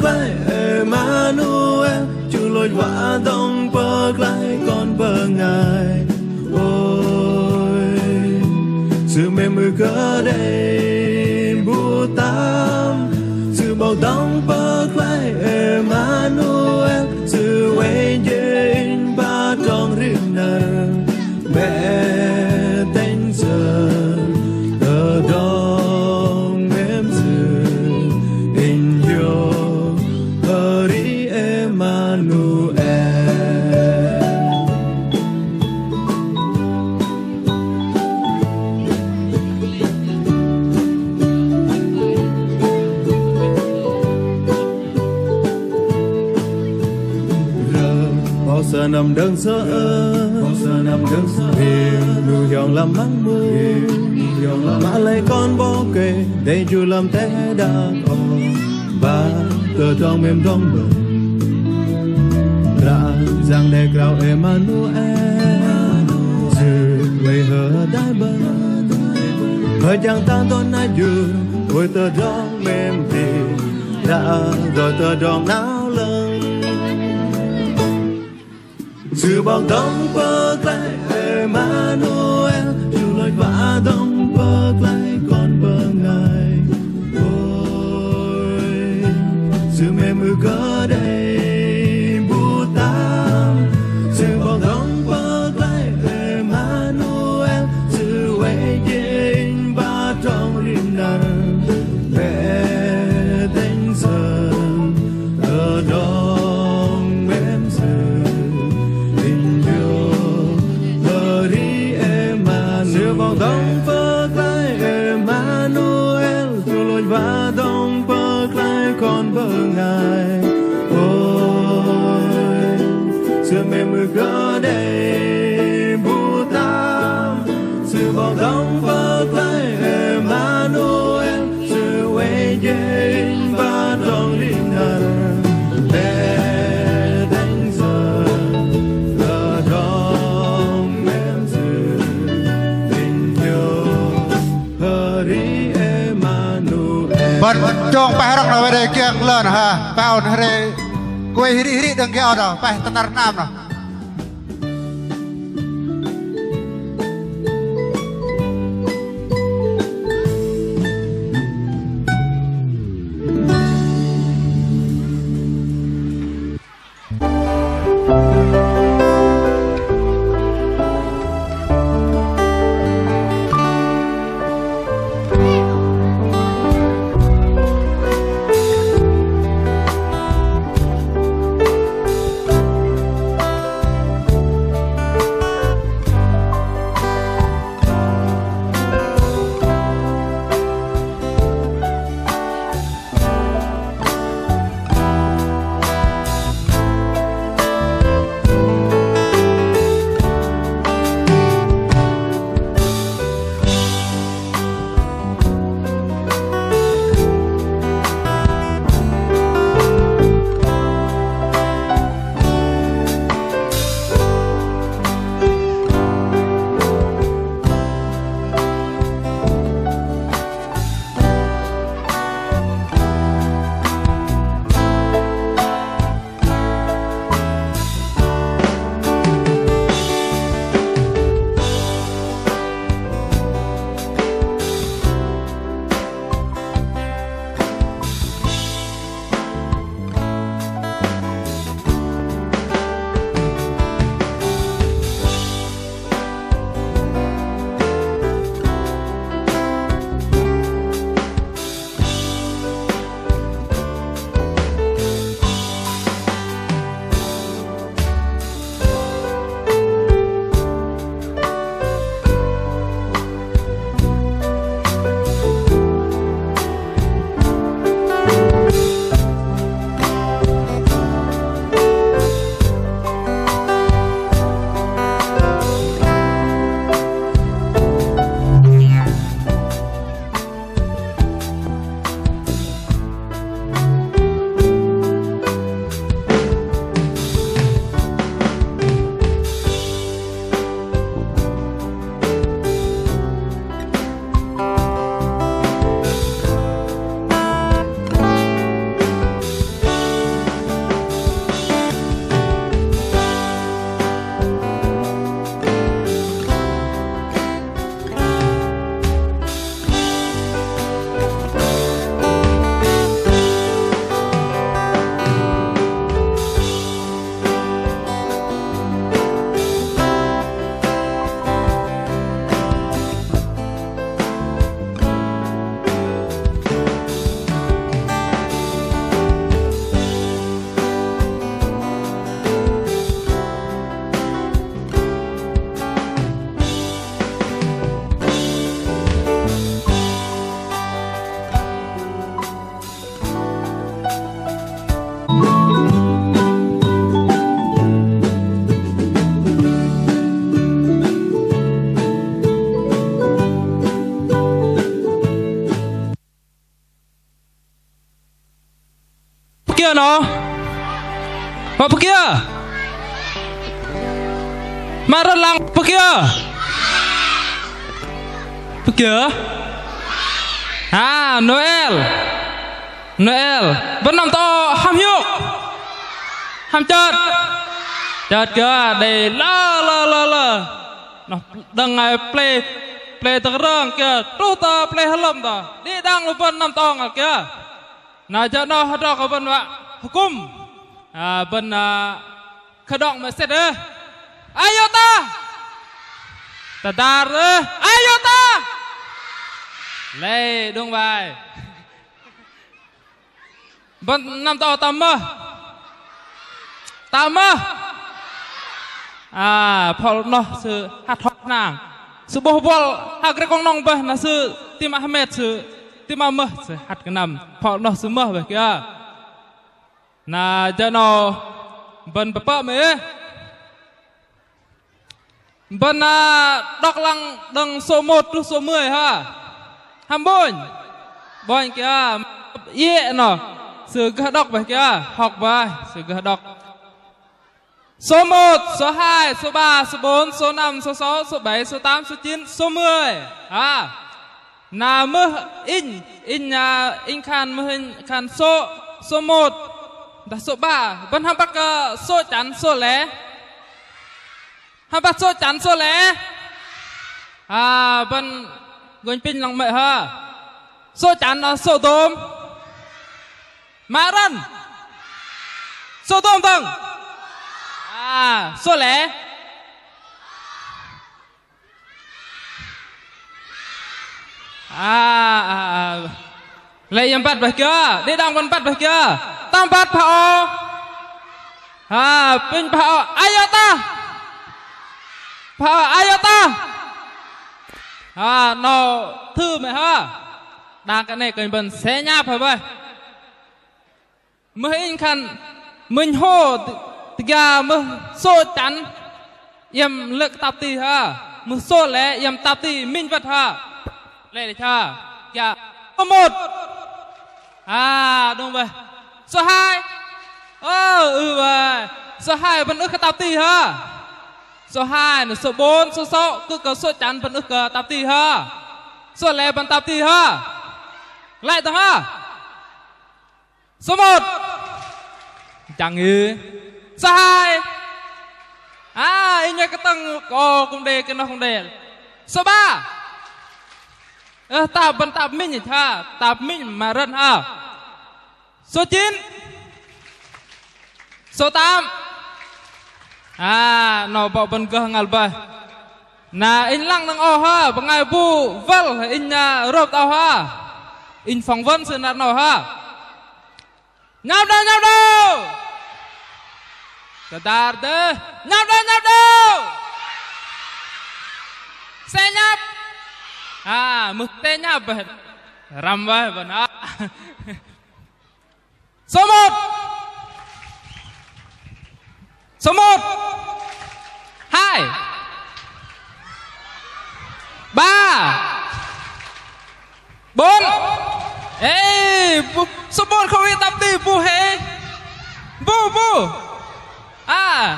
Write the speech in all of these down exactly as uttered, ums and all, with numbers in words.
Pơklaih Emanuel, Sư lôch wă dŏng pơklaih kon bơngai. Ôi, Sư mêm ưh kơ đei bu tam, Sư 'Bok dŏng pơklaih Emanuel, Sư oei jê̆ inh ba trong rim năr. Bĕ tĕnh sơ̆, tơdrong mêm Sư, inh hiôk hơri Emanuel. Rơ, 'bok sơnăm đơ̆ng sơ̆, 'bok sơnăm đơ̆ng sơ̆, hê, lu hiong lăm măng mu, hê, lu hiong lăm mă lei kon 'Bok Kei-Dei jur lăm teh đak oh, ba tơdrong mêm dŏng bơ̆n. Ră Yang đe krao Emanuel, Sư oei hơdai bơ̆n. Hơjang tang đon na jur, oei tơdrong mêm tih, ră roi tơdrong 'nao lơ̆ng. Sư 'Bok dŏng pơklaih Emanuel, Sư lôch wă dŏng pơklaih kon bơngai. Ôi, Sư mêm ưh kơ đei bu tam, Sư 'Bok dŏng pơklaih Emanuel, Sư oei jê̆ inh ba trong rim năr. Bĕ tĕnh sơ̆, tơdrong mêm Sư, inh hiôk hơri Emanuel. Sư 'Bok dŏng pơklaih Emanuel, Sư lôch wă dŏng pơklaih kon bơngai. Ôi, Sư mêm ưh kơ đei bu tam, Sư 'Bok dŏng pơklaih Emanuel, Sư oei jê̆ inh ba trong rim năr. Bĕ tĕnh sơ̆, tơdrong mêm Sư, inh hiôk hơri Emanuel. Bơ̆n chông pah rŏng na wei đei kiơ̆ng lơ na ha, pah ôn hơri, kuei hơri hơri đơ̆ng kiơ ôn, pah tơnăr hnam na. Kiơ noh? Mă pơkiơ? Mă rơlang pơkiơ? Pơkiơ? Ha, Noel. Noel. Bơ̆n năm tơ hăm hiôk. Hăm chơt. Chơt kiơ, đei lơ lơ lơ lơ. Noh, đơ̆ng ai plei, plei tơkrơng kiơ, truh tơ plei hơlơ̆m tơ. Đĭ đăng lu bơ̆n năm tơ ngăl kiơ. Na jơ 'nâu hơdrol kơ bơ̆n wă hơkŭm. A, bơ̆n, a, khởi động mă sĕt ơ. Ayô ta. Tơdar ơ. Ayô ta. Lei đơ̆ng bai. Bơ̆n năm tơ tam mơh. Tam mơh. A, phŏl noh sư hăt hŏk hnang. Sư 'bôh buăl hă krĕk kông nŏng bơih na sư ti mă hơmet sư ti mă mơh sư hăt kơ năm. Phŏl noh sư mơh bơih kiơ. Na jơ 'nâu bơ̆n pơpă mơ̆ ê. Bơ̆n, a, đŏk lăng đơ̆ng số một truh số mười hă. Hăm 'bônh. 'Bônh kiơ, a, iĕ noh. Sư gơh đŏk bơih kiơ, a, hŏk bơih, sư gơh đŏk. Số một, số hai, số ba, số bốn, số năm, số sáu, số bảy, số tám, số chín, số mười. Ha. Na mưh inh, inh, a, inh khan mưh inh khan số, số một, dah số ba, bơ̆n hăm băt kơ số chăn số lẻ. Hăm băt số chăn số lẻ. A, bơ̆n gơnh pinh lăng 'mơ̆i hă. Số chăn, a, số dôm. Mă rơ̆n. Số dôm dơ̆ng. A, số lẻ. A, a, a. Lei iĕm băt bơih kiơ. Đĭ đăng bơ̆n băt bơih kiơ. Tam băt phao. Ha, pinh phao. Ayô ta. Phao, ayô ta. Ha, 'nâu thử mơ̆i hă. Đang kơ 'nâu kơnh bơ̆n sĕ nhăp hă bơih. Mưh inh khan minh hô tơ, tơ gia mưh sô chăn iĕm lơ̆k tap ti hă. Mưh sô lĕ iĕm tap ti minh wơ̆t hă. Lĕ đĕch hă. Gia. Số một. À, đúng vậy. Số hai. Ơ, ư vậy. Số hai bơ̆n ưh kơ tap ti hă. Số hai nơ số bốn, số sáu, kư̆ kơ sô chăn bơ̆n ưh kơ tap ti hă. Sô lĕ bơ̆n tap ti hă. Lĕ tơ̆ng hă. Số một. Chăng ư. Số hai. À, inh nhoi kơ tơ̆ng kơ kŭm đe, kơ noh kŭm đe. Số ba. Ơ, tap bơ̆n tap minh hă, tap minh mă rơ̆n hă. Số chín. Số tám. À, 'nâu bŏ bơ̆n gơh ngăl bơih. Na inh lăng đơ̆ng âu hă, bơngai bu wơl inh na rôp âu hă. Inh phỏng vấn sư năr 'nâu hă. Nhăp đơ̆ng, nhăp đơ̆ng. Tơdar dêh. Nhăp đơ̆ng, nhăp đơ̆ng. Sĕ nhăp. À, mưh sĕ nhăp bơih. Răm bơih bơ̆n hă. Số một. Số một. Hai. Ba. Bốn. Ê, bu, số bốn không yên tâm đi, bu hê. Bu, bu. À.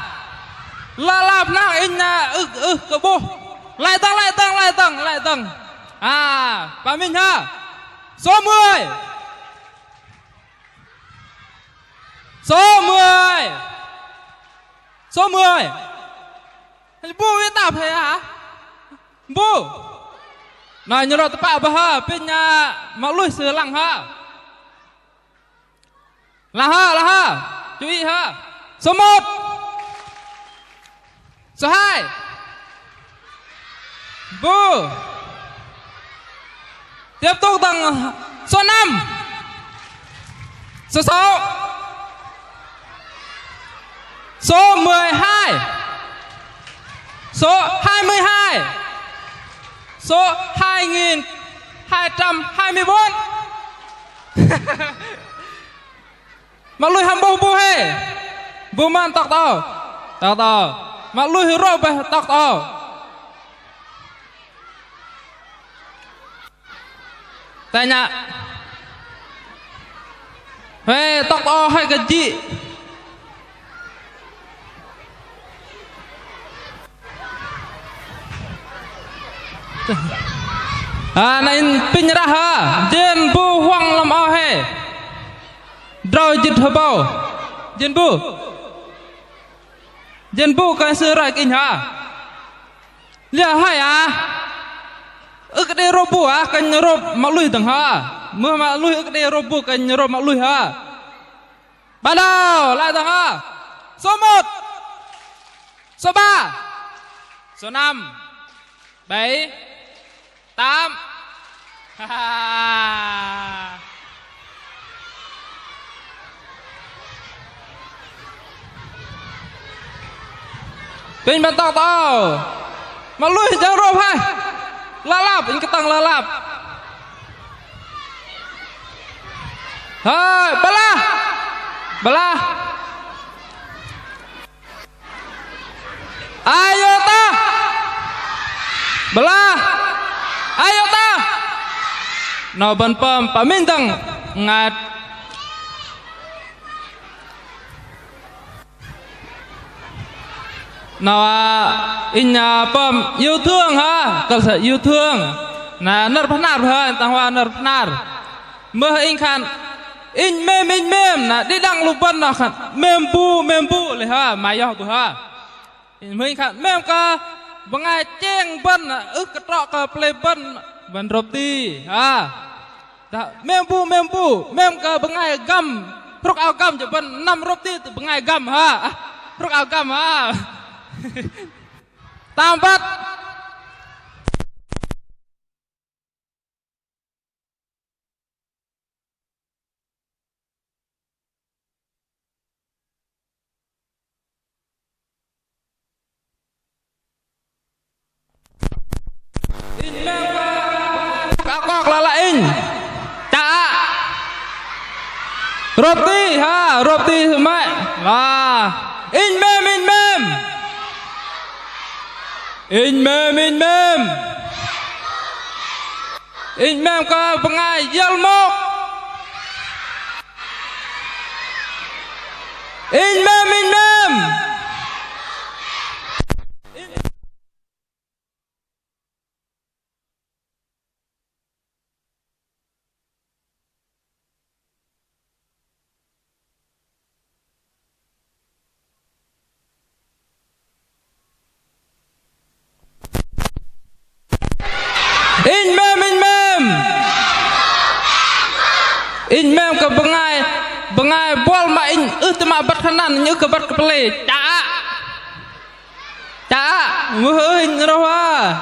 Lơ lap năng inh na ưh, ưh, kơ bu. Lĕ tơ̆ng, lĕ tơ̆ng, lĕ tơ̆ng, lĕ tơ̆ng. À, ba minh hă. Số mười. Số mười. Số mười. Bu wih tap hê hă? Bu. Na nhơ̆ rŏ tơpă bơih hă, pinh na mă luih sư lăng hă. Lăng hă, lăng hă. Chú ý hă. Số một. Số hai. Bu. Tiếp tục đơ̆ng số năm. Số sáu. Số mười hai. Số hai mươi hai. Số hai nghìn hai trăm hai mươi bốn. Mă luih hăm 'bôh bu hê. Bu mơ̆n tŏk tơ âu. Tŏk tơ âu. Mă luih rŏ bơih tŏk tơ âu. Tơnhă. Hei, tŏk tơ âu hei kơ jĭ. A, na inh pinh rah hă, jên bu huăng lăm âu hei. Drâu jĭt hơbâu. Jên bu. Jên bu kơ sư roi kơ inh hă. Liơ hơi a. Ưh kơ đei rôp bu a, kơnh rôp mă lui dơ̆ng hă. Mưh mă lui ưh kơ đei rôp bu kơnh rôp mă lui hă. Ban đầu, lại dơ̆ng hă. Số một. Số ba. Số năm. Bảy. Tám. Pinh băt tŏk tơ âu. Mă lui jang rôp hei. Lăp lăp, inh kơtang lăp lăp. Hơi, bơlah. Bơlah. Ayo tah. Bơlah. Ayo tah. Noh bơ̆n pơm pơminh dơ̆ng. Ngat. Noh, a, inh, a, pơm yêu thương hă. Kơ sa yêu thương. Na nơ̆r pơhnar hă, tang hua nơ̆r pơhnar. Mưh inh khan, inh 'mêm, inh 'mêm, na đĭ đăng lu bơ̆n noh khan, 'mêm bu, 'mêm bu, lei hă, mă yoh bu hă. Inh mưh inh khan, 'mêm kơ bơngai cheng bơ̆n, ưh kơ trŏ kơ pơlei bơ̆n, bơ̆n rôp ti, hă. Dah, 'mêm bu, 'mêm bu, 'mêm kơ bơngai găm, hrŭk ao găm jơ̆ bơ̆n năm rôp ti, bơngai găm, hă. Hrŭk ao găm, hă. Tam băt. Inh 'mêm kơ, kơ kŏk lăi lăi inh. Chă. Rôp ti, hă, rôp ti hơmĕ. Lah. Inh 'mêm, inh 'mêm. Inh 'mêm, inh 'mêm. Inh 'mêm kơ bơngai yăl mŏk. Inh 'mêm, inh 'mêm. Inh 'mêm, inh 'mêm. Inh 'mêm kơ bơngai, bơngai buăl mă inh ưh tơ mă băt kơnăn, inh ưh kơ băt kơ pơlei. Chă. Chă, mưh inh rôp hă.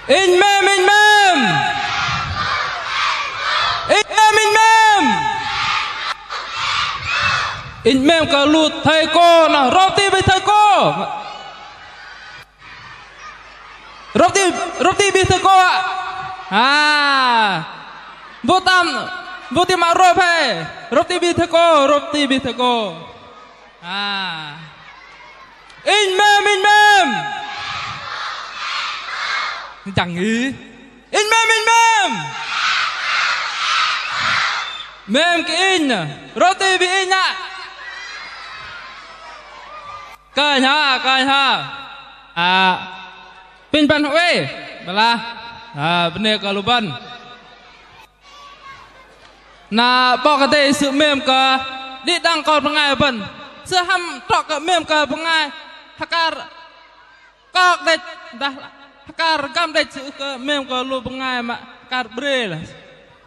Inh 'mêm, inh 'mêm. Inh 'mêm, inh 'mêm. Inh 'mêm kơ lu thầy cô noh, rôp ti bĕ thầy cô. Rôp ti, rôp ti bĕ thầy cô hă. A. Bu tam, bu ti mă rôp hei. Rôp ti bĕ thầy cô, rôp ti bĕ thầy cô. A. Inh 'mêm, inh 'mêm. Jang ih. Inh 'mêm, inh 'mêm. 'Mêm kơ inh. Rôp ti bĕ inh hă. Kơnh hă, kơnh hă. A, pinh băn huay, bơlah. A, bơnê kơ lu bơ̆n. Na 'Bok Kei-Dei Sư 'mêm kơ đĭ đăng kon bơngai bơ̆n. Sư hăm trŏ kơ 'mêm kơ bơngai hơkar kok đĕch, dah hơkar găm đĕch, Sư ưh kơ 'mêm kơ lu bơngai mă hơkar bre lah.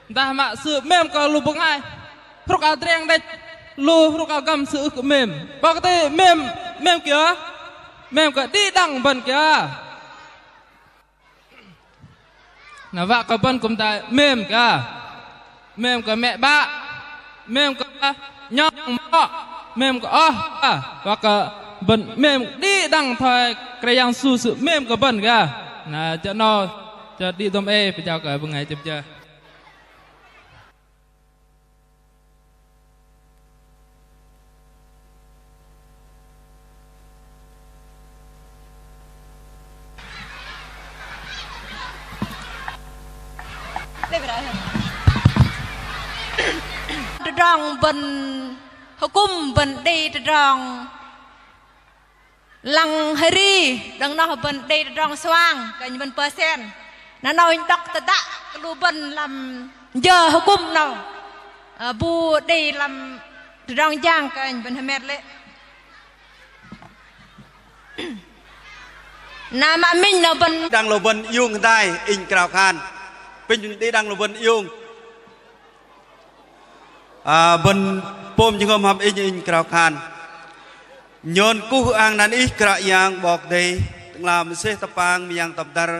Dah mă Sư 'mêm kơ lu bơngai hrŭk ao dreng đĕch, lu hrŭk ao găm Sư ưh kơ 'mêm. 'Bok Kei-Dei 'mêm, 'mêm kiơ? 'Mêm kơ đĭ đăng bơ̆n kiơ. Na wă kơ bơ̆n kư̆m tai 'mêm kơ, 'mêm kơ mĕ 'bă, 'mêm kơ 'nhŏng mŏ, 'mêm kơ oh, wă kơ bơ̆n 'mêm đĭ đăng thoi Kră Yang Yêsu Sư 'mêm kơ bơ̆n kơ. Na jơ 'nâu, jơ đĭ dôm ei, pơjao kơ bơngai chĕp jơ. Tơdrong bơ̆n hơkŭm bơ̆n đei tơdrong lăng hơri, đơ̆ng noh bơ̆n đei tơdrong suang, kơnh bơ̆n pơsen. Na 'nâu inh đŏk tơdă kơ lu bơ̆n lăm jơ hơkŭm 'nâu. Ơ, bu đei lăm tơdrong jang kơnh bơ̆n hơmet lê̆. Na mă minh 'nâu bơ̆n. Đĭ đăng lu bơ̆n iung hơdai inh krao khan. Pinh đĭ đăng lu bơ̆n iung. Ơ, bơ̆n pôm jơhngơ̆m hăm inh, inh krao khan. Nhôn kuh ư-ang năn Ih Kră Yang 'Bok Kei-Dei, Tơ'ngla mơsêh tơpang mơyang tŏp dăr,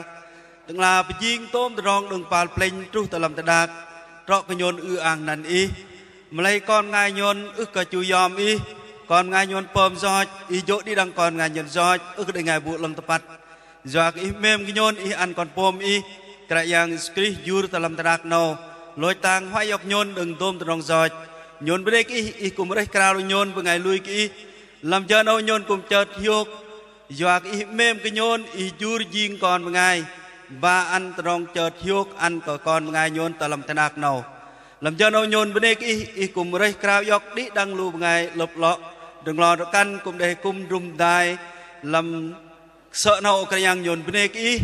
Tơ'ngla pơjing tôm tơdrong đơ̆ng kơpal plĕnh truh tơ lăm teh đak, trŏ kơ nhôn ư-ang năn Ih. Mă lei kon bơngai nhôn ưh kơ chu yom Ih, kon bơngai nhôn pơm yoch, Ih jô̆ đĭ đăng kon bơngai nhôn yoch, ưh kơ đei bơngai bu 'lơ̆ng tơpăt. Yua kơ Ih 'mêm kơ nhôn, Ih ăn Kon pôm Ih, Kră Yang Yêsu Krist jur tơ lăm teh đak 'nâu, lôch tang huay iŏk nhôn đơ̆ng dôm tơdrong yoch. Nhôn bơnê kơ Ih, Ih kư̆m rơih krao lu nhôn bơngai lui kơ Ih. Lăm jơ 'nâu nhôn kư̆m chơt hiôk, yua kơ Ih 'mêm kơ nhôn, Ih jur jing kon bơngai ba ăn tơdrong chơt hiôk ăn kơ kon bơngai nhôn tơ lăm teh đak 'nâu. Lăm jơ 'nâu nhôn bơnê kơ Ih, Ih kư̆m rơih krao iŏk đĭ đăng lu bơngai 'lơ̆p 'lŏ, drơ̆ng lo drơ̆ng kăn kư̆m đei kư̆m drŭm hơdai lăm sơ̆ 'nâu. Ơ Kră Yang, nhôn bơnê kơ Ih,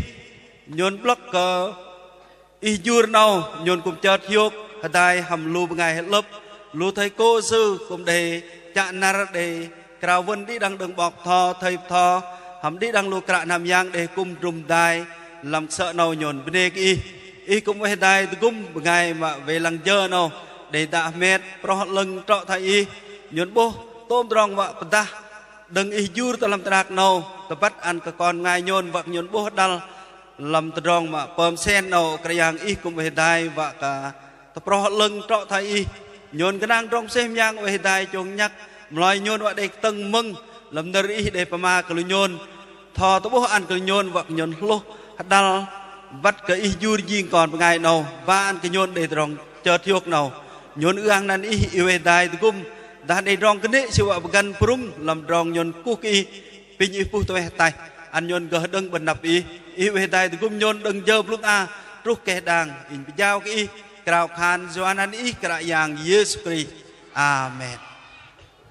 nhôn 'blŏk kơ Ih jur 'nâu, nhôn kư̆m chơt hiôk hơdai hăm lu bơngai hơ'lơ̆p, lu thây cô sư kư̆m đei chă năr đei krao wơ̆n đĭ đăng đơ̆ng 'bok bơtho, thây bơtho, hăm đĭ đăng lu kră hnam yang đei kư̆m drŭm hơdai lăm sơ̆ 'nâu. Nhôn bơnê kơ Ih, Ih kư̆m oei hơdai tơgŭm bơngai mă wei lăng jơ 'nâu đei dă hmet, pơrŏ 'lơ̆ng trŏ thoi Ih. Nhôn 'bôh tôm tơdrong mă pơdah đơ̆ng Ih jur tơ lăm teh đak 'nâu, tơbăt ăn kơ kon bơngai nhôn wă kơ nhôn 'bôh hơđăl lăm tơdrong mă pơm sen 'nâu. Ơ Kră Yang, Ih kư̆m oei hơdai wă kơ tơpơrŏ 'lơ̆ng trŏ thoi Ih. Nhôn gơnang tơdrong mơsêh mơyang oei hơdai chông nhăk, mă lei nhôn wă đei kơtơ̆ng mơ̆ng lăm nơ̆r Ih đei pơma kơ lu nhôn. Tho tơ'bôh ăn kơ lu nhôn wă kơ nhôn hlôh hơđăl băt kơ Ih jur jing kon bơngai 'nâu, ba ăn kơ nhôn đei tơdrong chơt hiôk 'nâu. Nhôn ư-ang năn Ih, Ih oei hơdai tơgŭm, dah đei tơdrong kơnê̆ Sư wă pơgăn pơrŭng lăm tơdrong nhôn kuh kơ Ih, pinh Ih puh tơweh ataih, ăn nhôn gơh đơ̆ng 'bơ̆t anăp Ih. Ih oei hơdai tơgŭm nhôn đơ̆ng jơ blŭng a truh keh đang. Inh pơjao kơ Ih, krao khan yua năn Ih Kră Yang Yêsu Krist. Amen.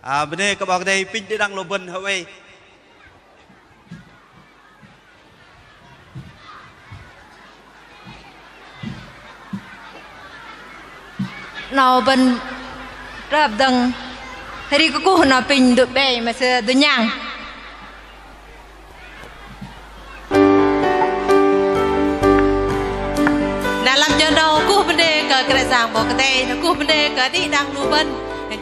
Ơ, bơnê kơ 'Bok Kei-Dei. Pinh đĭ đăng lu bơ̆n hơwei. 'Nâu bơ̆n trăp dơ̆ng hơri kơkuh 'nâu pinh dơ̆ng 'bei mă sư dơ̆ng nhang. Na lăm jơ 'nâu kuh bơnê kơ Kră Yang 'Bok Kei-Dei, kuh bơnê kơ đĭ đăng lu bơ̆n.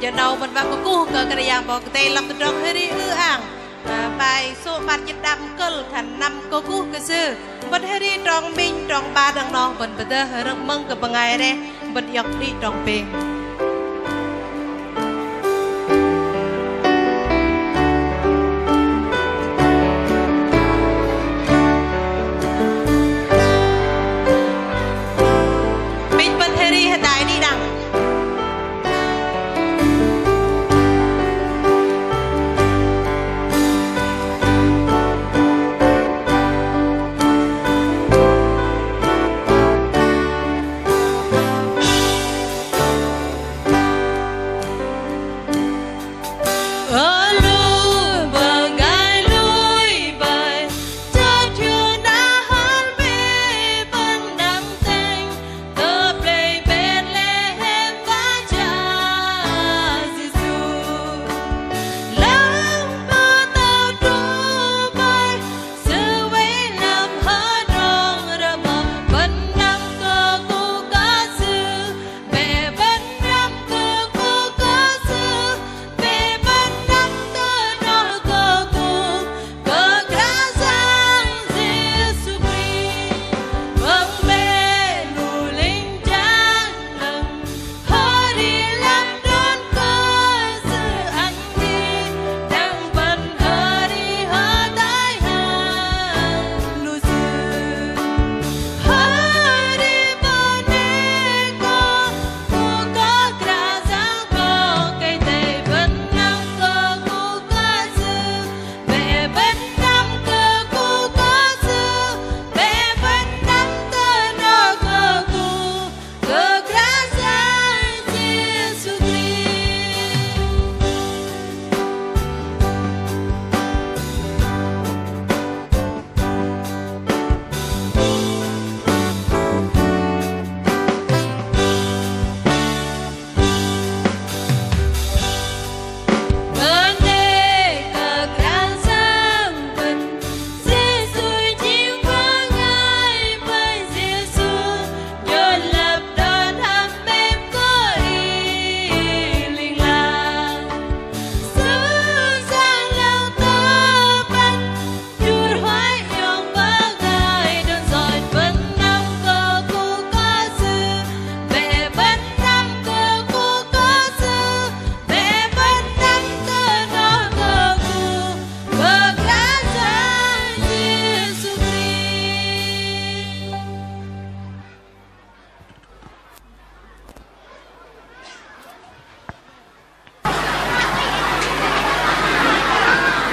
Jơ 'nâu bơ̆n wă kơ kuh kơ Kră Yang 'Bok Kei-Dei lăm tơdrong hơri ư-ang. Ơ, bai sô̆ 'bar jĭt đăm kơ̆l khan năm kơkuh kơ Sư. Bơ̆n hơri trong minh trong 'bar đơ̆ng noh bơ̆n pơdơh rơ̆ng mơ̆ng kơ bơngai reh, bơ̆n iŏk đĭ trong pêng. Minh bơ̆n hơri hơdai đĭ đăng.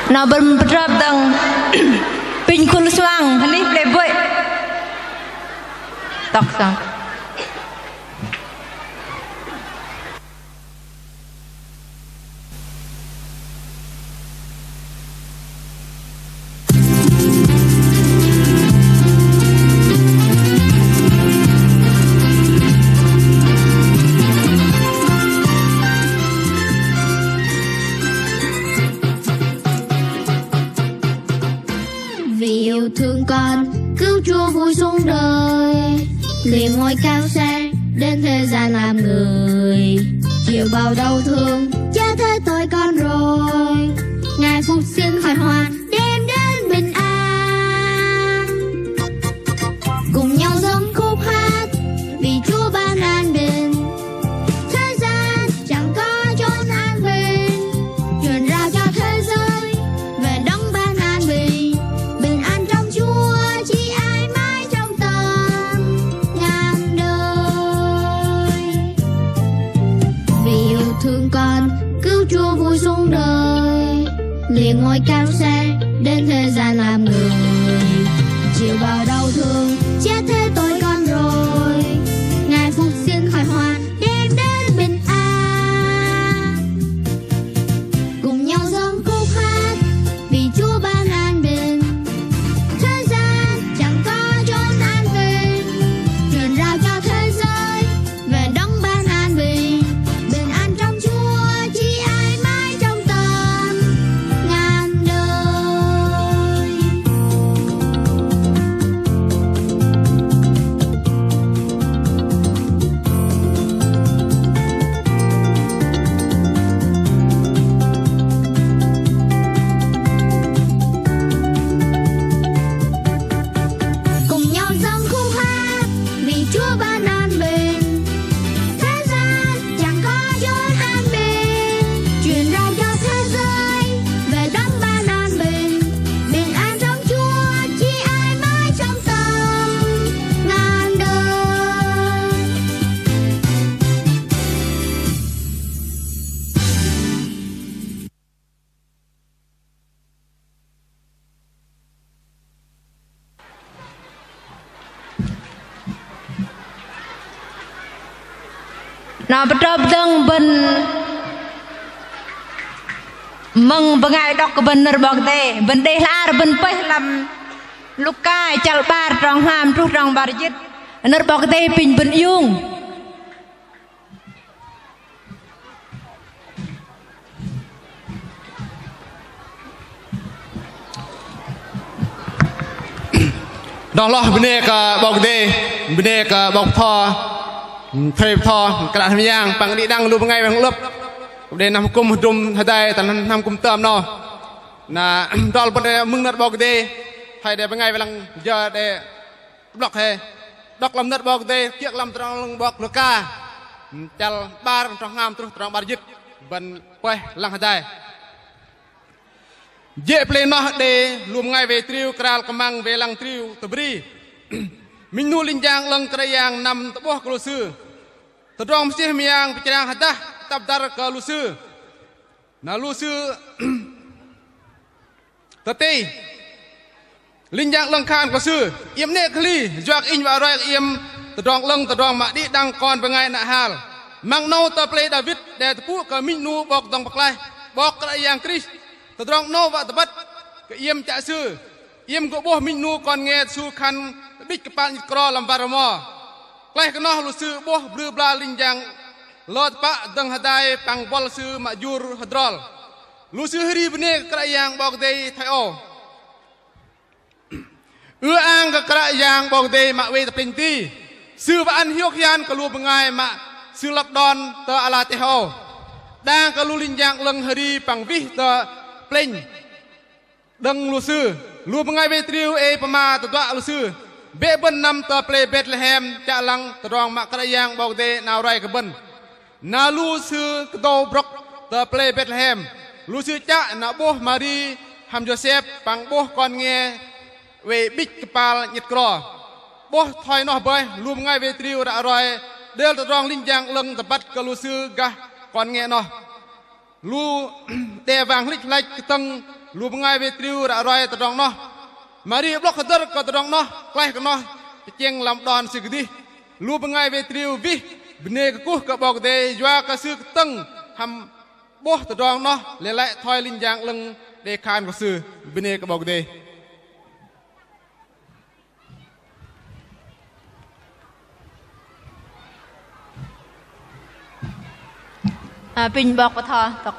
Noh bơ̆n pơtrơp dơ̆ng apinh Khul Suang, hơnih plei bơih. Tŏk sơ̆ng. Vì yêu thương con, cứu Chúa vui xuống đời, lìa ngôi cao sang đến thế gian làm người, chịu bao đau thương, chết thế tội con rồi, Ngài phục sinh khỏi hoạn, đem đến bình an. Cùng nhau dâng khúc hát, vì Chúa ban an bình. Thế gian chẳng có chốn an bình, truyền rao cho thế giới về Đấng ban an bình. Bình an trong Chúa chỉ ai mãi trong tâm ngàn đời. Vì yêu thương con, cứu Chúa vui xuống đời, lìa ngôi cao sang đến thế gian làm người, chịu bao đau thương, chết thế tội con rồi, Ngài phục sinh khỏi hoạn, đem đến bình an. Cùng nhau dâng khúc hát, vì Chúa ban an bình. Thế gian chẳng có chốn an bình, truyền rao cho thế giới về Đấng ban an bình. Bình an trong Chúa chỉ ai mãi trong tâm ngàn đời. Cùng nhau dâng khúc hát vì Chúa ban an bình. Thế gian chẳng có chốn an bình, truyền rao cho thế giới về Đấng ban an bình. Bình an trong Chúa chỉ ai mãi trong tâm ngàn đời. Noh pơtrơp dơ̆ng bơ̆n mơ̆ng bơngai đŏk kơ bơ̆n nơ̆r 'Bok Kei-Dei, bơ̆n đei hla bơ̆n pơih lăm Luka chăl 'bar trong hngam truh trong 'bar jĭt. Nơ̆r 'Bok Kei-Dei apinh bơ̆n iung. Noh hloh bơnê kơ 'Bok Kei-Dei, bơnê kơ 'bok bơtho, thây bơtho, kră hnam yang, păng đĭ đăng lu bơngai wă lăp. Đei năm kư̆m hơdôm hơdai tơ năm kư̆m tơm noh. Na, adrol bơ̆n đei mơ̆ng nơ̆r 'Bok Kei-Dei, thây đei bơngai wă lăng jơ đei blŏk hei. Đŏk lăm nơ̆r 'Bok Kei-Dei, kiơ̆ lăm tơdrong 'lơ̆ng 'bok Luka. Chăl 'bar trong hngam truh trong 'bar jĭt. Bơ̆n pơih lăng hơdai. Jê̆ plei noh đei lu bơngai wei triu kral kơmăng wei lăng triu tơbri. Minh 'nu linh jang 'lơ̆ng Kră Yang năm tơ'bôh kơ lu sư. Tơdrong mơsêh mơyang pơchrang hơdah tăp dăr kơ lu sư. Na lu sư tơtei. Linh jang 'lơ̆ng khan kơ sư: Iĕm 'nĕ kơ hli, yua kơ inh wă roi kơ iĕm tơdrong 'lơ̆ng tơdrong mă đĭ đăng kon bơngai nă hal. Măng 'nâu tơ plei Đawit đe tơpŭ kơ minh 'nu 'Bok dŏng pơklaih, 'Bok Kră Yang Krist. Tơdrong 'nâu wă tơbăt kơ iĕm chă sư. Iĕm gô 'bôh minh 'nu kon nge tơsu khăn tơ'bĭch kơpal 'nhĭt kro lăm wăr rơmo. Klaih kơ noh lu sư 'bôh blư bla linh jang lơ tơpă dơ̆ng hơdai păng buăl sư mă jur hơdrol. Lu sư hơri bơnê kơ Kră Yang 'Bok Kei-Dei thoi âu: Ư-ang kơ Kră Yang 'Bok Kei-Dei mă oei tơ plĕnh ti. Sư wă ăn hiôk hian kơ lu bơngai mă Sư lăp đon tơ ala teh âu. Đang kơ lu linh jang 'lơ̆ng hơri păng wih tơ plĕnh đơ̆ng lu sư. Lu bơngai wei triu ei pơma tơduă lu sư: Bĕ bơ̆n năm tơ plei Betlehem chă lăng tơdrong mă Kră Yang 'Bok Kei-Dei 'nao roi kơ bơ̆n. Na lu sư kơdâu brŏk tơ plei Betlehem. Lu sư chă na 'bôh Mari hăm Yôsep păng 'bôh kon nge oei 'bĭch kơpal 'nhĭt kro. 'Bôh thoi noh bơih, lu bơngai wei triu ră roi đêl tơdrong linh jang 'lơ̆ng tơbăt kơ lu sư gah kon nge noh. Lu đe wang hlĭch hlach kơtơ̆ng lu bơngai wei triu ră roi tơdrong noh. Mă rim 'blŏk hơdơ̆r kơ tơdrong noh, klaih kơ noh tơchĕng lăm đon sư kơdih. Lu bơngai wei triu wih bơnê kơkuh kơ 'Bok Kei-Dei yua kơ sư kơtơ̆ng hăm 'bôh tơdrong noh, lei lăi thoi linh jang 'lơ̆ng đei khan kơ sư. Bơnê kơ 'Bok Kei-Dei. Ơ, apinh 'bok bơtho tŏk.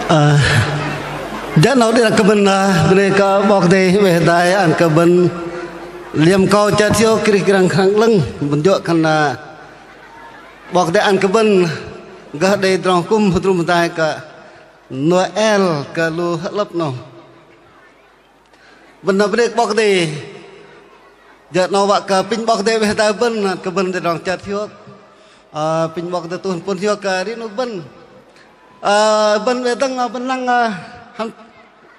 Ơ, jơ̆ 'nâu đĭ đăng kơ bơ̆n, ơ, bơnê kơ 'Bok Kei-Dei weh hơdai ăn kơ bơ̆n liêm akâu chơt hiôk krih krăng krăng 'lơ̆ng, bơ̆n jơ̆ khan, ơ, 'Bok Kei-Dei ăn kơ bơ̆n gơh đei tơdrong hơkŭm hơdrŭm hơdai kơ Nôel kơ lu hơ'lơ̆p 'nâu. Bơ̆n bơnê kơ 'Bok Kei-Dei. Jơ̆ 'nâu wă kơ apinh 'Bok Kei-Dei weh hơdai bơ̆n, ăn kơ bơ̆n đei tơdrong chơt hiôk. Ơ, apinh 'Bok Kei-Dei tơ'ngla pŭn hiôk kơ rim 'nu bơ̆n. Ơ, bơ̆n weh dơ̆ng, ơ, bơ̆n lăng, ơ, hăm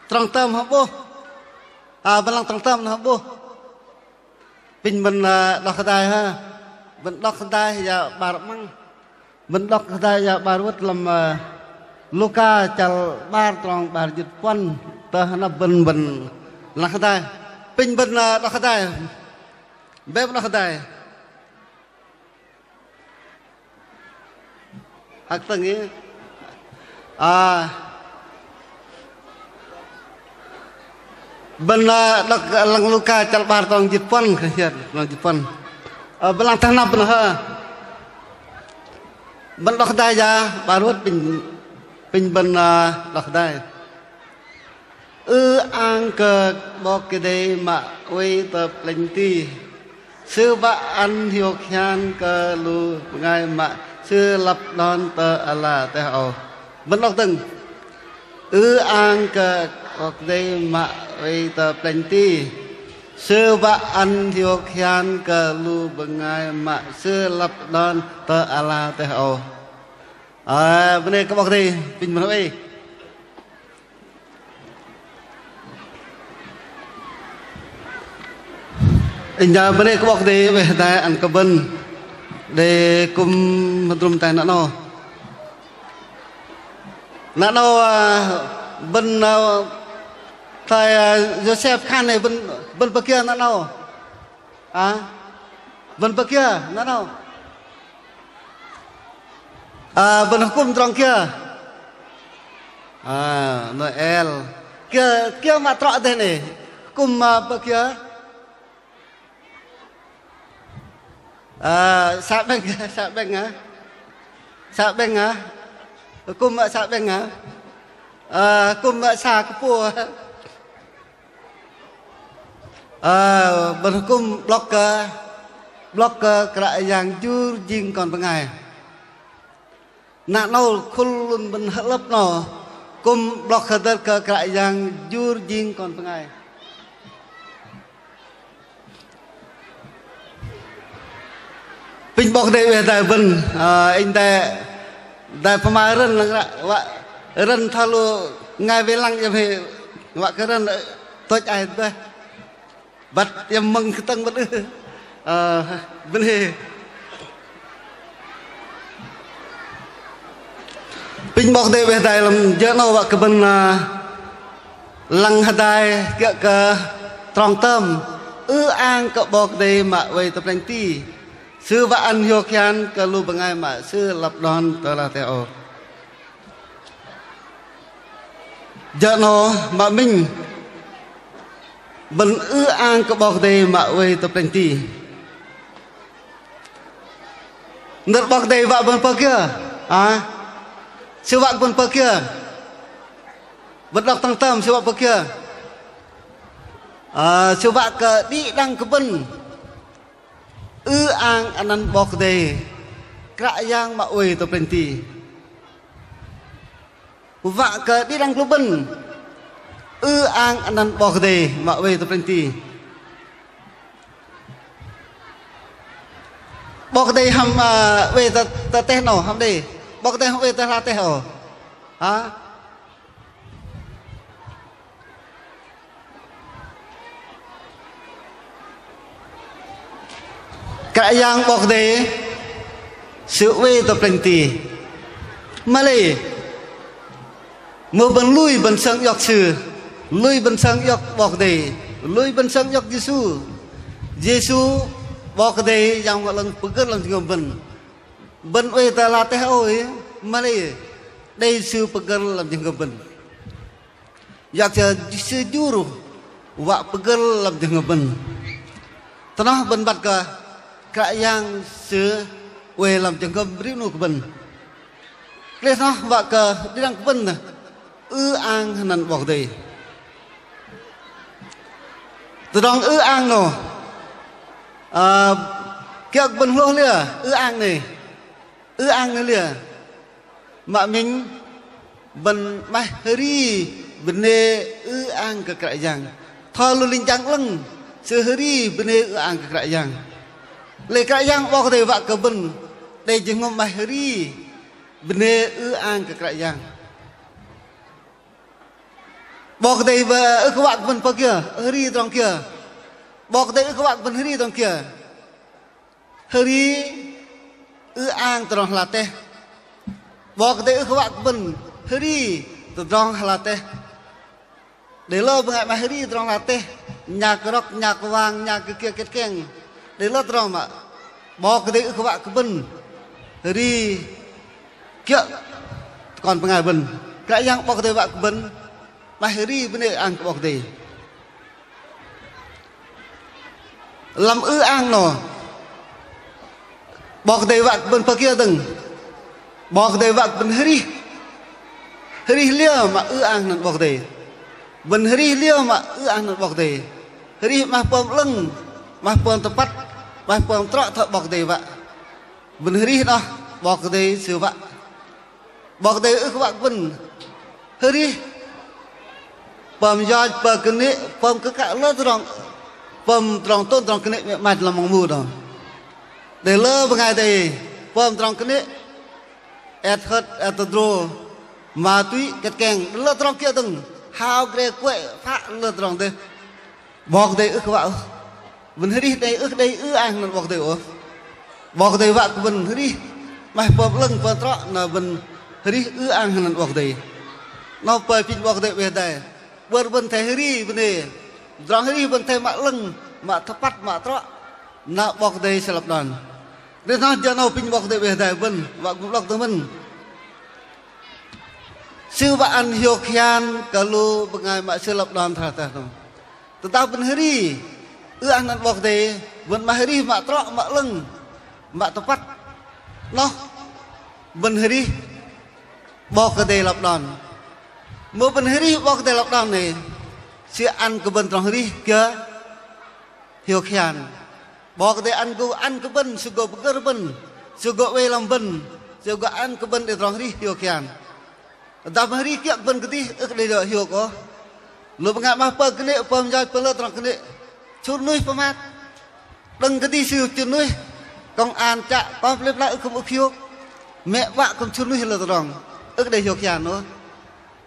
trong tơm hăm 'bôh. Ơ, bơ̆n lăng trong tơm hăm 'bôh. Apinh bơ̆n, ơ, đŏk hơdai hă. Bơ̆n đŏk hơdai ya 'bar 'măng. Bơ̆n đŏk hơdai ya 'bar wơ̆t lăm, ơ, Luka chăl 'bar trong 'bar jĭt puăn tơ hơnăp bơ̆n, bơ̆n lăng hơdai. Apinh bơ̆n, ơ, đŏk hơdai. Bĕ bơ̆n đŏk hơdai. Hăk tơ̆ng ih. Ơ. Bơ̆n, ơ, đŏk lăng Luka chăl 'bar trong jĭt puăn, kơ hiăt, trong jĭt puăn. Ơ, bơ̆n lăng tơ hơnăp bơ̆n hă. Bơ̆n đŏk hơdai ya, 'bar wơ̆t apinh, apinh bơ̆n, ơ, đŏk hơdai. Ư-ang kơ 'Bok Kei-Dei mă oei tơ plĕnh ti. Sư wă ăn hiôk hian kơ lu bơngai mă Sư lăp đon tơ ala teh âu. Bơ̆n đŏk dơ̆ng. Ư-ang kơ 'Bok Kei-Dei mă oei tơ plĕnh ti. Sư wă ăn hiôk hian kơ lu bơngai mă Sư lăp đon tơ ala teh âu. Ơ, bơnê kơ 'Bok Kei-Dei, apinh bơ̆n oei. Inh bơnê kơ 'Bok Kei-Dei weh hơdai ăn kơ bơ̆n đei kŭm hơdrŭm tai nă 'nâu. Nă 'nâu, ơ, bơ̆n, ơ, thoi, ơ, Yôsep khan 'nei bơ̆n, bơ̆n pơm kiơ nă 'nâu. Ơ, bơ̆n pơm kiơ nă 'nâu. Ơ, bơ̆n hơkŭm tơdrong kiơ. Ơ, Nôel. Kiơ, kiơ mă trŏ dêh 'nei. Hơkŭm, ơ, pơm kiơ. Ơ, să 'bĕng, să 'bĕng, ơ. Să 'bĕng, ơ. Hơkŭm, ơ, să 'bĕng, ơ. Ơ, hơkŭm, ơ, să kơpô. Ơ, bơ̆n hơkŭm 'blŏk kơ, 'blŏk kơ Kră Yang jur jing kon bơngai. Nă 'nâu khul lu bơ̆n hơ'lơ̆p 'nâu, kŭm 'blŏk hơdơ̆r kơ Kră Yang jur jing kon bơngai. Apinh 'Bok Kei-Dei weh hơdai bơ̆n, ơ, inh dai, dai pơma rơ̆n lăng ră, wă rơ̆n thoi lu bơngai wei lăng iĕm hei, wă kơ rơ̆n, ơ, tôch ai dêh. Băt iĕm mơ̆ng kơtơ̆ng băt ưh. Ơ, bơnê. Apinh 'Bok Kei-Dei weh hơdai lăm jơ 'nâu wă kơ bơ̆n, ơ, lăng hơdai kiơ̆ kơ trong tơm ư-ang kơ 'Bok Kei-Dei mă oei tơ plĕnh ti. Sư wă ăn hiôk hian kơ lu bơngai mă Sư lăp đon tơ ala teh âu. Jơ 'nâu mă minh bơ̆n ư-ang kơ 'Bok Kei-Dei mă oei tơ plĕnh ti. Nơ̆r 'Bok Kei-Dei wă bơ̆n pơm kiơ? Ă? Sư wă bơ̆n pơm kiơ? Bơ̆n đŏk tơ̆ng tơm Sư wă pơm kiơ? Ă, Sư wă kơ đĭ đăng kơ bơ̆n ư-ang anăn 'Bok Kei-Dei, Kră Yang mă oei tơ plĕnh ti. Wă kơ đĭ đăng lu bơ̆n ư-ang anăn 'Bok Kei-Dei mă oei tơ plĕnh ti. 'Bok Kei-Dei hăm, ă, oei tơ, tơ teh 'nâu hăm đei. 'Bok Kei-Dei hăm oei tơ ala teh âu. Hă? Kră Yang 'Bok Kei-Dei Sư oei tơ plĕnh ti. Mă lei, mưh bơ̆n lui bơ̆n sơng iŏk Sư, lui bơ̆n sơng iŏk 'Bok Kei-Dei, lui bơ̆n sơng iŏk Yêsu. Yêsu, 'Bok Kei-Dei Yang Bơhngol 'Lơ̆ng pơgơ̆r lăm jơhngơ̆m bơ̆n. Bơ̆n oei tơ ala teh âu, mă lei, đei Sư pơgơ̆r lăm jơhngơ̆m bơ̆n. Yua kơ Sư jur wă pơgơ̆r lăm jơhngơ̆m bơ̆n. Tơ noh bơ̆n băt kơ Kră Yang Sư oei lăm jơhngơ̆m rim 'nu kơ bơ̆n. Lei tơ noh wă kơ đĭ đăng kơ bơ̆n ư-ang hơnăn 'Bok Kei-Dei. Tơdrong ư-ang noh, ơ, kiơ̆ kơ bơ̆n hlôh liơ ư-ang noh. Ư-ang noh liơ? Mă minh bơ̆n 'maih hơri bơnê ư-ang kơ Kră Yang. Thoi lu linh jang 'lơ̆ng sư hơri bơnê ư-ang kơ Kră Yang. Lei Kră Yang 'Bok Kei-Dei wă kơ bơ̆n đei jơhngơ̆m 'maih hơri bơnê ư-ang kơ Kră Yang. 'Bok Kei-Dei ưh kơ wă kơ bơ̆n pơm kiơ, hơri tơdrong kiơ. 'Bok Kei-Dei ưh kơ wă kơ bơ̆n hơri tơdrong kiơ. Hơri ư-ang tơdrong ala teh. 'Bok Kei-Dei ưh kơ wă kơ bơ̆n hơri tơdrong ala teh. Đei lơ bơngai 'maih hơri tơdrong ala teh, nhạc rock, nhạc vàng, nhạc kơ kiơ ket keng. Đei lơ tơdrong mă 'Bok Kei-Dei ưh kơ wă kơ bơ̆n hơri kiơ̆ kon bơngai bơ̆n. Kră Yang 'Bok Kei-Dei wă kơ bơ̆n 'maih hơri bơnê ư-ang kơ 'Bok Kei-Dei. Lăm ư-ang noh 'Bok Kei-Dei wă kơ bơ̆n pơm kiơ dơ̆ng? 'Bok Kei-Dei wă kơ bơ̆n hơrih. Hơrih liơ mă ư-ang hơnăn 'Bok Kei-Dei? Bơ̆n hơrih liơ mă ư-ang hơnăn 'Bok Kei-Dei? Hơrih 'maih pơm 'lơ̆ng, 'maih pơm tơpăt, 'maih pơm trŏ thoi 'Bok Kei-Dei wă. Bơ̆n hơrih noh 'Bok Kei-Dei Sư wă. 'Bok Kei-Dei ưh kơ wă kơ bơ̆n hơrih pơm yoch, pơm kơnê̆, pơm kơ kă lơ tơdrong, pơm tơdrong tôm tơdrong kơnê̆ mĕ 'mach lăm măng mu noh. Đei lơ bơngai đei pơm tơdrong kơnê̆, et hơt, et tơdrô, ma túy, ket keng, đei lơ tơdrong kiơ dơ̆ng, hao gre kuĕ, phă lơ tơdrong dêh. 'Bok Kei-Dei ưh kơ wă ôh. Bơ̆n hơrih đei ưh đei ư-ang hơnăn 'Bok Kei-Dei ôh. 'Bok Kei-Dei wă kơ bơ̆n hơrih 'maih pơm 'lơ̆ng pơm trŏ na bơ̆n hơrih ư-ang hơnăn 'Bok Kei-Dei. Noh pơi apinh 'Bok Kei-Dei 'beh dai. Bơ̆r bơ̆n athei hơri bơnê. Tơdrong hơrih bơ̆n athei mă 'lơ̆ng, mă tơpăt, mă trŏ. Na 'Bok Kei-Dei Sư lăp đon. Đei noh jơ 'nâu apinh 'Bok Kei-Dei 'beh dai bơ̆n, wă kơ bơ̆n 'blŏk tơ mơ̆n. Sư wă ăn hiôk hian kơ lu bơngai mă Sư lăp đon tơ ala teh noh. Tơdah bơ̆n hơri ư-ang hơnăn 'Bok Kei-Dei, bơ̆n 'maih hơrih mă trŏ, mă 'lơ̆ng, mă tơpăt. Noh bơ̆n hơrih 'Bok Kei-Dei lăp đon. Mưh bơ̆n hơrih 'Bok Kei-Dei lăp đon noh, Sư ăn kơ bơ̆n tơdrong hơrih kiơ? Hiôk hian. 'Bok Kei-Dei ăn gô ăn kơ bơ̆n, Sư gô pơgơ̆r bơ̆n, Sư gô oei lăm bơ̆n, Sư gô ăn kơ bơ̆n đei tơdrong hơrih hiôk hian. Tơdah bơ̆n hơrih kiơ̆ kơ bơ̆n kơdih, ưh kơ đei hiôk ôh. Lu bơngai 'maih pơm kơnê̆, pơm yoch, pơm lơ tơdrong kơnê̆, sŭr nuih pơmat. Đơ̆ng kơdih sư sŭr nuih, công an chă, kơ plei pla ưh kơ ưh hiôk. Mĕ 'bă kư̆m sŭr nuih lơ tơdrong, ưh kơ đei hiôk hian ôh.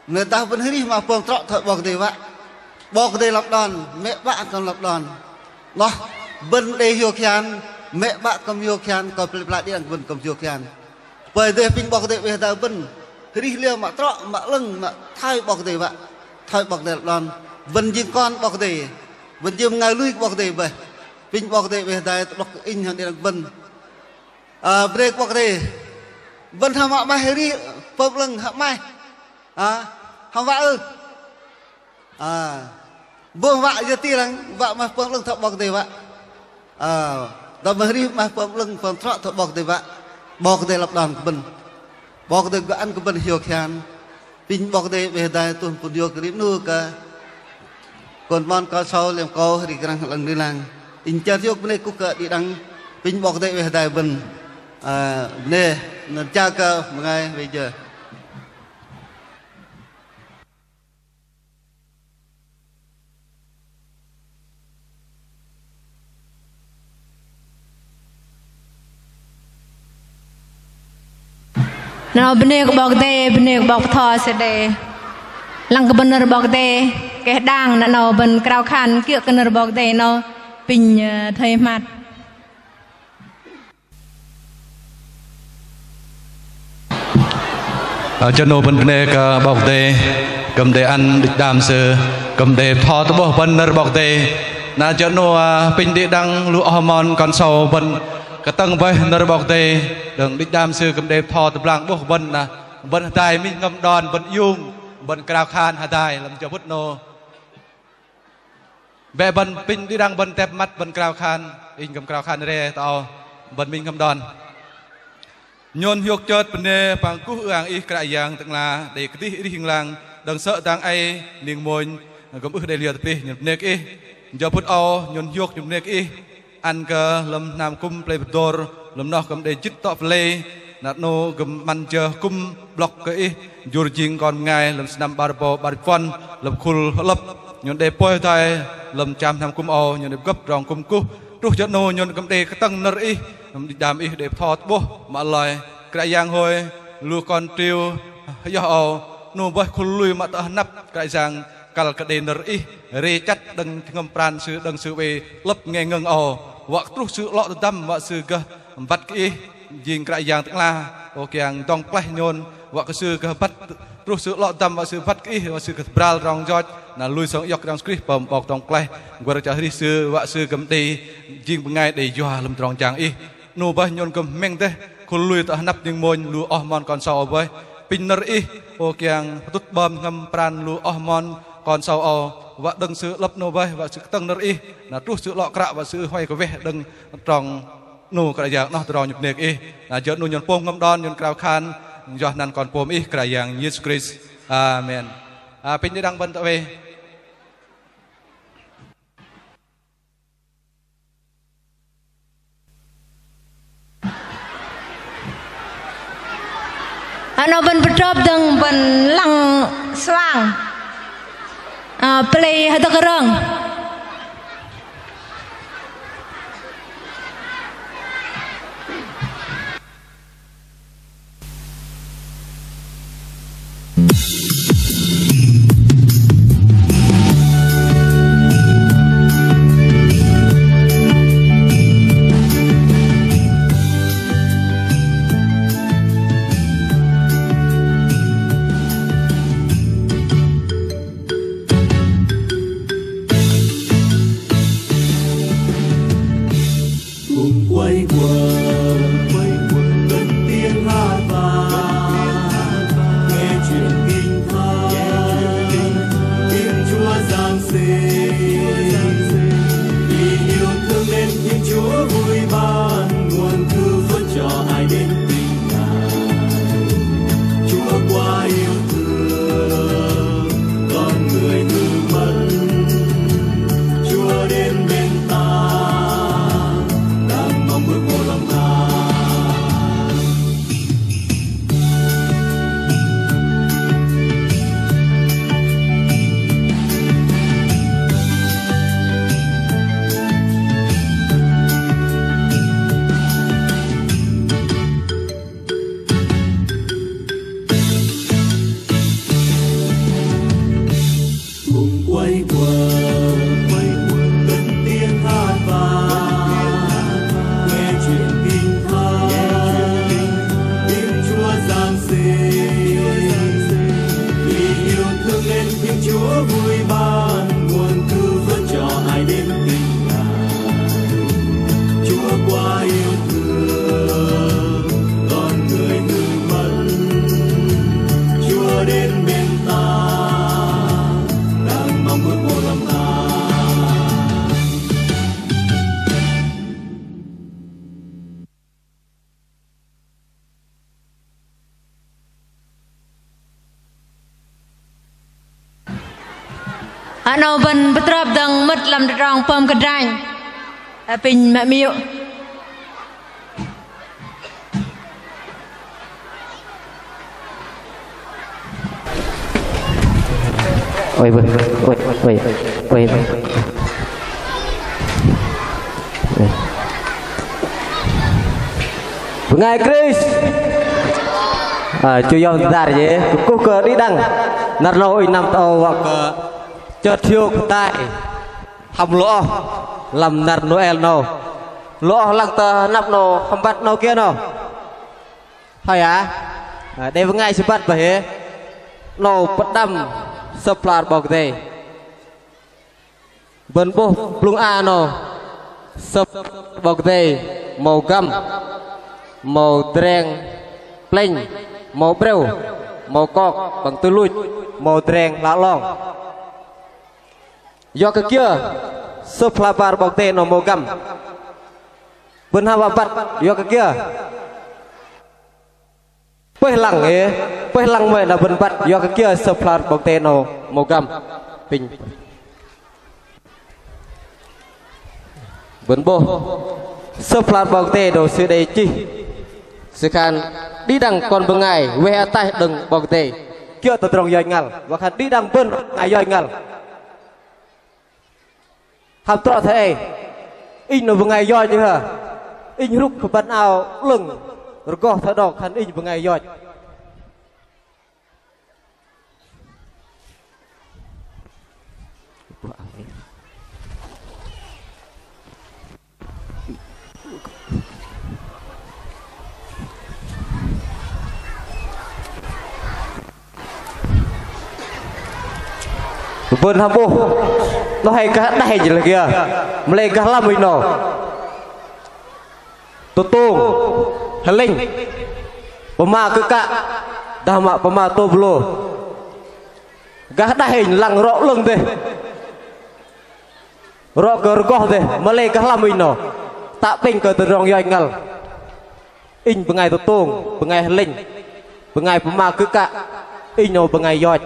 Mă tơdah bơ̆n hơrih mă pơm trŏ thoi 'Bok Kei-Dei wă. 'Bok Kei-Dei lăp đon, mĕ 'bă kư̆m lăp đon. Noh bơ̆n đei hiôk hian, mĕ 'bă kư̆m hiôk hian, kơ plei pla đĭ đăng bơ̆n kư̆m hiôk hian. Pơi dêh apinh 'Bok Kei-Dei 'beh dai bơ̆n hơrih liơ mă trŏ, mă 'lơ̆ng, mă thoi 'Bok Kei-Dei wă, thoi 'Bok Kei-Dei lăp đon. Bơ̆n jing kon 'Bok Kei-Dei, bơ̆n jing bơngai lui kơ 'Bok Kei-Dei bơih. Apinh 'Bok Kei-Dei 'beh dai tơ'blŏk kơ inh hăm đĭ đăng bơ̆n. Ơ, bơnê kơ 'Bok Kei-Dei. Bơ̆n hăm wă 'maih hơrih pơm 'lơ̆ng hăm 'maih. Ơ, hăm wă ưh? Ơ, bơ̆n wă yơ ti lăng, wă 'maih pơm 'lơ̆ng thoi 'Bok Kei-Dei wă. Ơ, tơdah bơ̆n hơrih 'maih pơm 'lơ̆ng pơm trŏ thoi 'Bok Kei-Dei wă. 'Bok Kei-Dei lăp đon kơ bơ̆n. 'Bok Kei-Dei gô ăn kơ bơ̆n hiôk hian. Apinh 'Bok Kei-Dei 'beh dai tuh pŭn hiôk rim 'nu kơ kon mon kơ sâu lăm akâu hơri krăng 'lơ̆ng ling lang. Inh chơt hiôk bơnê kŭk kơ đĭ đăng. Apinh 'Bok Kei-Dei 'beh dai bơ̆n. Ơ, bơnê, nơ̆r chă kơ bơngai wei jơ. Nơ̆r bơnê kơ 'Bok Kei-Dei, bơnê kơ 'bok bơtho Sư đei. Lăng kơ bơ̆n nơ̆r 'Bok Kei-Dei, keh đang nơ̆r 'nâu bơ̆n krao khan kiơ̆ kơ nơ̆r 'Bok Kei-Dei 'nâu, apinh, ơ, thoi hmăt. Ơ, jơ 'nô bơ̆n bơnê kơ 'Bok Kei-Dei, kư̆m đei ăn đĭch đam sư, kư̆m đei bơtho tơ'bôh bơ̆n nơ̆r 'Bok Kei-Dei. Na jơ 'nô, ơ, apinh đĭ đăng lu oh mon kon sâu bơ̆n kơtơ̆ng bơih nơ̆r 'Bok Kei-Dei, đơ̆ng đĭch đam sư kư̆m đei bơtho tơblang 'bôh bơ̆n na, bơ̆n hơdai minh jơhngơ̆m đon, bơ̆n iung, bơ̆n krao khan hơdai lăm jơ phŭt 'nô. Bĕ bơ̆n apinh đĭ đăng bơ̆n tep măt bơ̆n krao khan, inh kư̆m krao khan re tơ âu, bơ̆n minh jơhngơ̆m đon. Nhôn hiôk chơt bơnê păng kuh ư-ang Ih Kră Yang tơ'ngla đei kơdih arih ling lang, đơ̆ng sơ̆ dang ei ning mônh kư̆m ưh đei liơ tơplih, nhôn bơnê kơ Ih. Jơ phŭt âu nhôn hiôk nhôn bơnê kơ Ih ăn kơ lăm hnam kŭm Plei Bơdôr, lăm noh kư̆m đei jĭt tŏ pơlei, na 'nô kư̆m 'măn jơ kŭm 'blŏk kơ Ih jur jing kon bơngai lăm sơnăm 'bar rơbâu 'bar jĭt puăn, lăm khul hơ'lơ̆p nhôn đei pôih hơdai lăm cham hnam kŭm âu, nhôn đei pơgơ̆p tơdrong kŭm kuh. Truh jơ 'nô nhôn kư̆m đei kơtơ̆ng nơ̆r Ih, kư̆m đĭ đam Ih đei bơtho tơ'bôh mă loi. Kră Yang hơi, lu kon triu hơyơh âu, 'nô bơih khul lui mă tơ hơnăp Kră Yang kăl kơ đei nơ̆r Ih rei chăt đơ̆ng jơhngơ̆m pran sư, đơ̆ng sư oei 'lơ̆p nge ngơ̆ng âu, wă truh sư 'lŏ tơdăm wă sư gơh băt kơ Ih jing Kră Yang tơ'ngla. Ơ Kră Yang dŏng pơklaih nhôn wă kơ sư gơh băt, truh sư 'lŏ tơdăm wă sư băt kơ Ih, wă sư gơh tơbral tơdrong yoch, na lui sơng iŏk Kră Yang Krist pơm 'Bok dŏng pơklaih, wơ̆r chăl arih sư, wă sư kư̆m đei jing bơngai đei yua lăm tơdrong jang Ih. 'Nô bơih nhôn kư̆m hơmĕng dêh, khul lui tơ hơnăp ning mônh lu oh mon kon sâu bơih, apinh nơ̆r Ih, ơ Kră Yang, hơtŭt 'bơm jơhngơ̆m pran lu oh mon kon sâu âu, wă đơ̆ng sư 'lơ̆p 'nô bơih, wă sư kơtơ̆ng nơ̆r Ih, na truh sư 'lŏ kră, wă sư huay kơ weh đơ̆ng trong 'nô Kră Yang. 'Noh tơdrong nhôn bơnê kơ Ih, na jơ 'nô nhôn pôm jơhngơ̆m đon, nhôn krao khan yua anăn Kon pôm Ih Kră Yang Yêsu Krist. Amen. Ơ, apinh đĭ đăng bơ̆n tơ oei. Hơnŏ bơ̆n pơtrơp dơ̆ng bơ̆n lăng suang. Ơ, pơlei hơdơ̆k rơ̆ng. Cùng quây quần, cất tiếng hát vang, nghe chuyện Kinh Thánh, Tin Chúa giáng sinh. Vì yêu thương nên Thiên Chúa vui ban, nguồn cứu rỗi cho ai đến tìm Ngài. Chúa quá yêu thương, con người hư mất. Chúa đến bên ta, đang mong ước một lòng ta. Cùng quây quần, cất tiếng hát vang, nghe chuyện Kinh Thánh, Tin Chúa giáng sinh. Vì yêu thương nên Thiên Chúa vui ban, nguồn cứu rỗi cho ai đến tìm Ngài. Chúa quá yêu thương, con người hư mất. Chúa đến bên ta, đang mong ước một lòng ta. Hơnŏ bơ̆n pơtrơp dơ̆ng mơ̆t lăm tơdrong pơm kơdranh. Apinh mă miu. Ôi, ôi, ôi, ôi, ôi. Bơngai Krist. Ơ, chu yom dar ye, kơkuh kơ đĭ đăng. Năr 'nâu inh năm tơ âu wă kơ chơt hiôk tai hăm lu oh lăm năr Nôel 'nâu. Lu oh lăng tơ hơnăp 'nâu, hăm băt 'nâu kiơ 'nâu. Hơi ah. Ơ, đe bơngai sư băt bơih hê. 'Nâu pơđăm Sơ̆p hla bơar 'Bok Kei-Dei. Bơ̆n 'bôh blŭng a 'nâu Sơ̆p 'Bok Kei-Dei mâu găm, mâu dreng plĕnh, mâu 'brêu, mâu kok, păng tơluch, mâu dreng hla 'long. Yua kơ kiơ Sơ̆p hla bơar 'Bok Kei-Dei 'nâu mâu găm? Bơ̆n hăm wă băt yua kơ kiơ? Pơih lăng ê, pơih lăng mơ̆i na bơ̆n băt yua kơ kiơ Sơ̆p hla bơar 'Bok Kei-Dei 'nâu mâu găm. Pinh. Bơ̆n 'bôh Sơ̆p hla bơar 'Bok Kei-Dei 'nâu sư đei chih. Sư khan đĭ đăng kon bơngai weh ataih đơ̆ng 'Bok Kei-Dei kiơ̆ tơdrong yoch ngăl. Wă khan đĭ đăng bơ̆n bơngai yoch ngăl. Hăm trŏ thoi ei, inh 'nâu bơngai yoch ưh hă? Inh hrŭk kơ băt ao 'lơ̆ng rơgoh thoi đŏk khan inh bơngai yoch. Bơ̆n hăm 'bôh, noh hei gah đeh jê̆ lei kiơ, mă lei gah lăm inh noh. Tơtông, hơlĕnh, pơma kơ kă, dah mă pơma tôm lô. Gah đeh inh lăng rŏ 'lơ̆ng dêh. Rŏ kơ rơgoh dêh, mă lei gah lăm inh noh. Tă 'bĕnh kơ tơdrong yoch ngăl. Inh bơngai tơtông, bơngai hơlĕnh, bơngai pơma kơ kă, inh 'nâu bơngai yoch.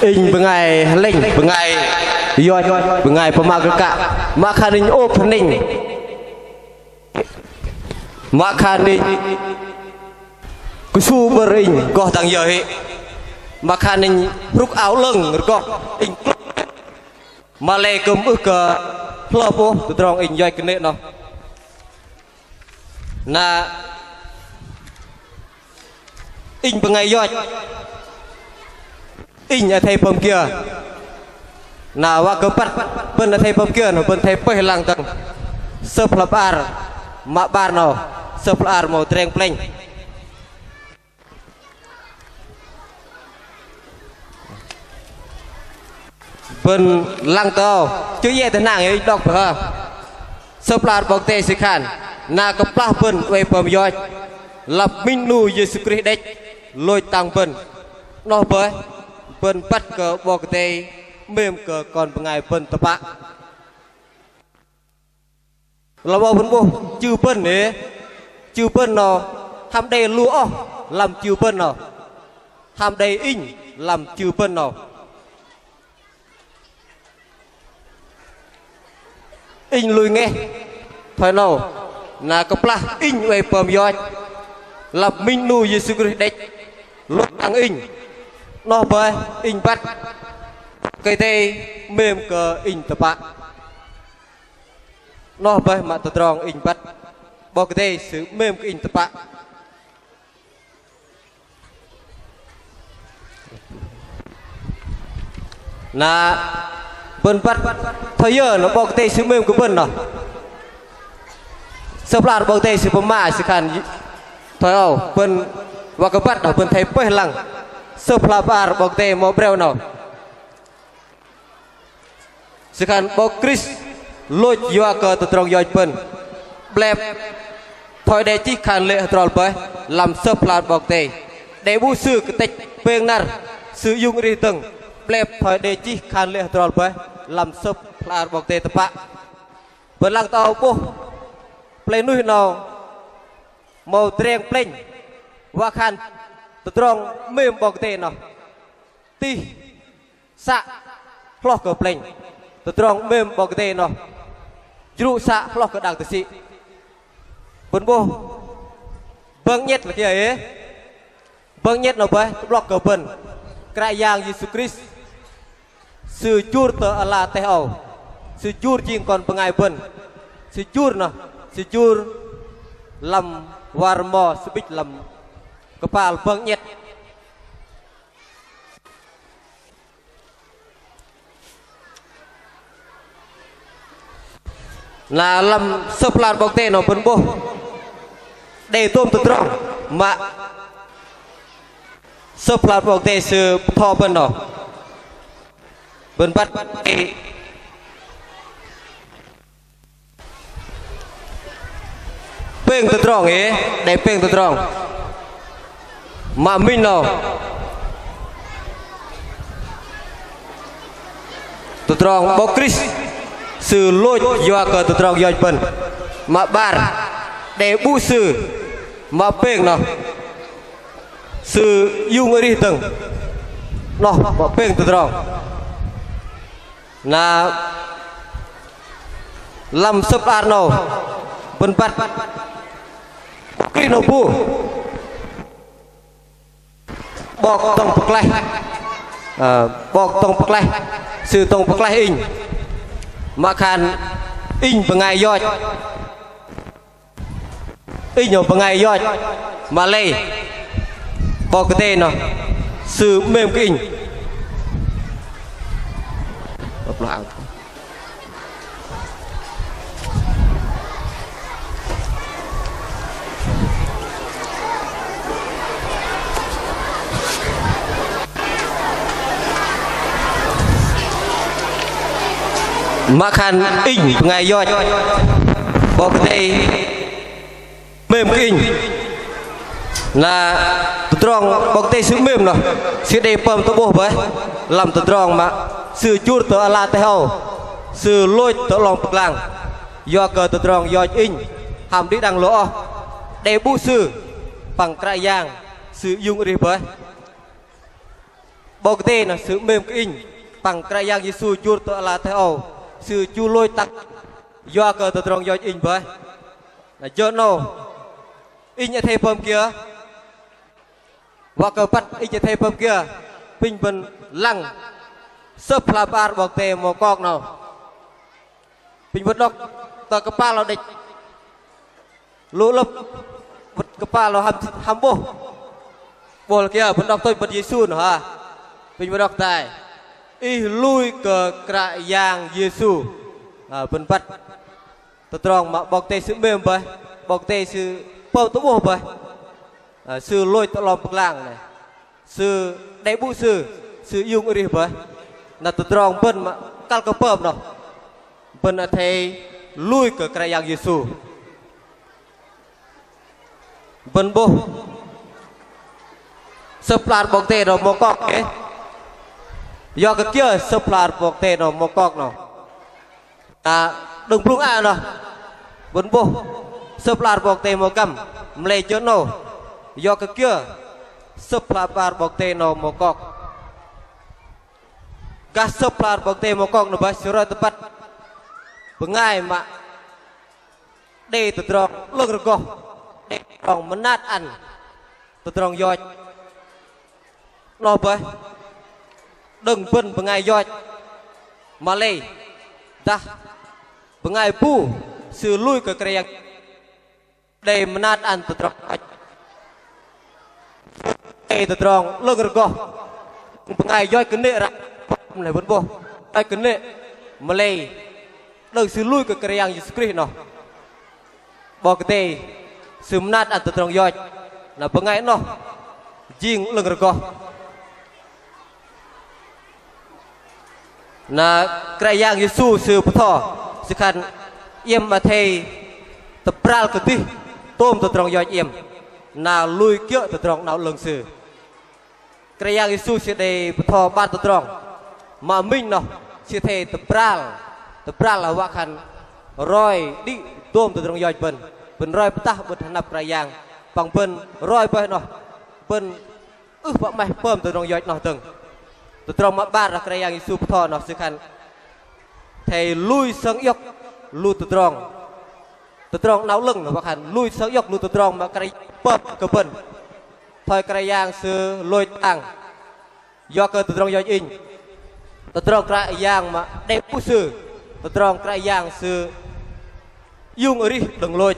Inh bơngai hơlĕnh, bơngai yoch, bơngai pơma kơ kă. Mă khan inh ôp hơnĕnh. Mă khan inh kơsu 'bơ̆r inh rơgoh dang yơ hei. Mă khan inh hrŭk ao 'lơ̆ng rơgoh inh. Mă lei kư̆m ưh kơ hlơp ôh tơdrong inh yoch kơnê̆ noh. Na inh bơngai yoch. Inh athei pơm kiơ. Na wă kơ băt bơ̆n athei pơm kiơ, na bơ̆n athei pơih lăng dơ̆ng Sơ̆p hla bơar mă 'bar 'nâu, Sơ̆p hla bơar mâu dreng plĕnh. Bơ̆n lăng tơ âu, chơ yĕ tơ hnang inh đŏk bơih hă. Sơ̆p hla bơar 'Bok Kei-Dei sư khan, na kơplah bơ̆n oei pơm yoch lăp minh 'nu Yêsu Krist đĕch lôch tang bơ̆n. 'Noh bơih, bơ̆n băt kơ 'Bok Kei-Dei 'mêm kơ kon bơngai bơ̆n tơpă. Lăm âu bơ̆n 'bôh chư bơ̆n ê, chư bơ̆n 'nâu hăm đei lu oh lăm chư bơ̆n 'nâu. Hăm đei inh lăm chư bơ̆n 'nâu. Inh lui ngeh thoi 'nâu, na kơplah inh oei pơm yoch lăp minh 'nu Yêsu Krist đĕch lôch tang inh. 'Noh bơih inh băt Kei-Dei 'mêm kơ inh tơpă. 'Noh bơih mă tơdrong inh băt 'Bok Kei-Dei sư 'mêm kơ inh tơpă. Na bơ̆n băt thoi yơ na 'Bok Kei-Dei sư 'mêm kơ bơ̆n noh. Sơ̆p hla bơar 'Bok Kei-Dei sư pơma sư khan thoi âu, bơ̆n wă kơ băt noh bơ̆n athei pơih lăng Sơ̆p hla bơar 'Bok Kei-Dei mâu 'brêu 'nâu. Sư khan 'Bok Krist lôch yua kơ tơdrong yoch bơ̆n. 'Blep thoi đe chih khan lê̆ hơdrol bơih lăm Sơ̆p hla bơar 'Bok Kei-Dei. Đe 'bŭ Sư kơtĕch pêng năr, Sư iung arih dơ̆ng. 'Blep thoi đe chih khan lê̆ hơdrol bơih lăm Sơ̆p hla bơar 'Bok Kei-Dei tơpă. Bơ̆n lăng tơ âu 'bôh plei nuih 'nâu mâu dreng plĕnh wă khan tơdrong 'mêm 'Bok Kei-Dei noh. Tih să hloh kơ plĕnh. Tơdrong 'mêm 'Bok Kei-Dei noh jrŭ să hloh kơ đang tơsĭ. Bơ̆n 'bôh bơ̆ng 'nhĕt lei kiơ ê? Bơ̆ng 'nhĕt 'nâu bơih tơ'blŏk kơ bơ̆n Kră Yang Yêsu Krist, Sư jur tơ ala teh âu, Sư jur jing kon bơngai bơ̆n, Sư jur noh, Sư jur lăm war rơmo sơbĭch lăm kơpal bơ̆ng 'nhĕt. Na lăm Sơ̆p hla bơar 'Bok Kei-Dei noh bơ̆n 'bôh đei tôm tơdrong mă Sơ̆p hla bơar 'Bok Kei-Dei Sư bơtho bơ̆n noh. Bơ̆n băt pêng tơdrong ê, đei pêng tơdrong. Mă minh 'nâu, tơdrong 'Bok Krist Sư lôch yua kơ tơdrong yoch bơ̆n. Mă 'bar, đe 'bŭ Sư. Mă pêng noh, Sư iung arih dơ̆ng. Noh mă pêng tơdrong. Na lăm Sơ̆p hla bơar 'nâu bơ̆n băt Krist noh bu 'Bok dŏng pơklaih. Ơ, 'Bok dŏng pơklaih. Sư dŏng pơklaih inh. Mă khan inh bơngai yoch. Inh noh bơngai yoch. Mă lei 'Bok Kei-Dei noh Sư 'mêm kơ inh. Mă khan inh bơngai yoch, 'Bok Kei-Dei 'mêm kơ inh. Na tơdrong 'Bok Kei-Dei Sư 'mêm noh, Sư đei pơm tơ'bôh boih. Lăm tơdrong mă Sư jur tơ ala teh âu, Sư lôch tơ 'long pơglang yua kơ tơdrong yoch inh hăm đĭ đăng lơ oh. Đe 'bŭ Sư păng Kră Yang Sư iung arih boih. 'Bok Kei-Dei noh Sư 'mêm kơ inh, păng Kră Yang Yêsu jur tơ ala teh âu, Sư chu lôch tăk yua kơ tơdrong yoch inh boih. Na jơ 'nâu inh athei pơm kiơ? Wă kơ băt inh athei pơm kiơ, pinh bơ̆n lăng Sơ̆p hla bơar 'Bok Kei-Dei mâu kok 'nâu. Pinh bơ̆n đŏk tơ kơpal đĕch. Lu lơ̆p bơ̆t kơpal hăm, hăm 'bôh. 'Bôh lei kiơ, bơ̆n đŏk tôch bơ̆t Yêsu noh hă. Pinh bơ̆n đŏk tai: Ih lui kơ Kră Yang Yêsu. Ơ, bơ̆n băt tơdrong mă 'Bok Kei-Dei Sư 'mêm boih, 'Bok Kei-Dei Sư pơm tơ'bôh boih. Ơ, Sư lôch tơ 'long pơglang noh. Sư đei 'bŭ Sư, Sư iung arih boih. Na tơdrong bơ̆n mă kăl kơ pơm noh, bơ̆n athei lui kơ Kră Yang Yêsu. Bơ̆n 'bôh Sơ̆p hla bơar 'Bok Kei-Dei noh mâu kok ê. Yua kơ kiơ Sơ̆p hla bơar 'Bok Kei-Dei noh mâu kok noh? Na đơ̆ng blŭng a noh bơ̆n 'bôh Sơ̆p hla bơar 'Bok Kei-Dei mâu kăm. Mă lei jơ 'nâu, yua kơ kiơ Sơ̆p hla bơar 'Bok Kei-Dei noh mâu kok? Gah Sơ̆p hla bơar 'Bok Kei-Dei mâu kok noh boih, sư roi tơbăt bơngai mă đei tơdrong 'lơ̆ng rơgoh, đei tơdrong mơnat ăn tơdrong yoch. Noh boih, đơ̆ng bơ̆n bơngai yoch, mă lei dah bơngai bu sư lui kơ Kră Yang, đei mơnat ăn tơdrong yoch, đei tơdrong 'lơ̆ng rơgoh. Bơngai yoch kơnê̆ ră, mă lei bơ̆n 'bôh yoch kơnê̆, mă lei đơ̆ng sư lui kơ Kră Yang Yêsu Krist noh, 'Bok Kei-Dei Sư mơnat ăn tơdrong yoch. Na bơngai noh jing 'lơ̆ng rơgoh. Na Kră Yang Yêsu Sư bơtho, Sư khan: Iĕm athei tơbral kơdih tôm tơdrong yoch iĕm, na lui kiơ̆ tơdrong 'nao 'lơ̆ng Sư. Kră Yang Yêsu Sư đei bơtho 'bar tơdrong. Mă minh noh Sư athei tơbral, tơbral wă khan roi đĭ dôm tơdrong yoch bơ̆n, bơ̆n roi pơdah 'bơ̆t hơnăp Kră Yang, păng bơ̆n roi boih noh bơ̆n ưh pă 'maih pơm tơdrong yoch noh dơ̆ng. Tơdrong mă 'bar Kră Yang Yêsu bơtho noh Sư khan athei lui sơng iŏk lu tơdrong. Tơdrong 'nao 'lơ̆ng noh wă khan lui sơng iŏk lu tơdrong mă Kră Yang pơm kơ bơ̆n. Thoi Kră Yang Sư lôch tang, Yua kơ tơdrong yoch inh, tơdrong Kră Yang mă đe bu sư, tơdrong Kră Yang sư iung arih đơ̆ng lôch.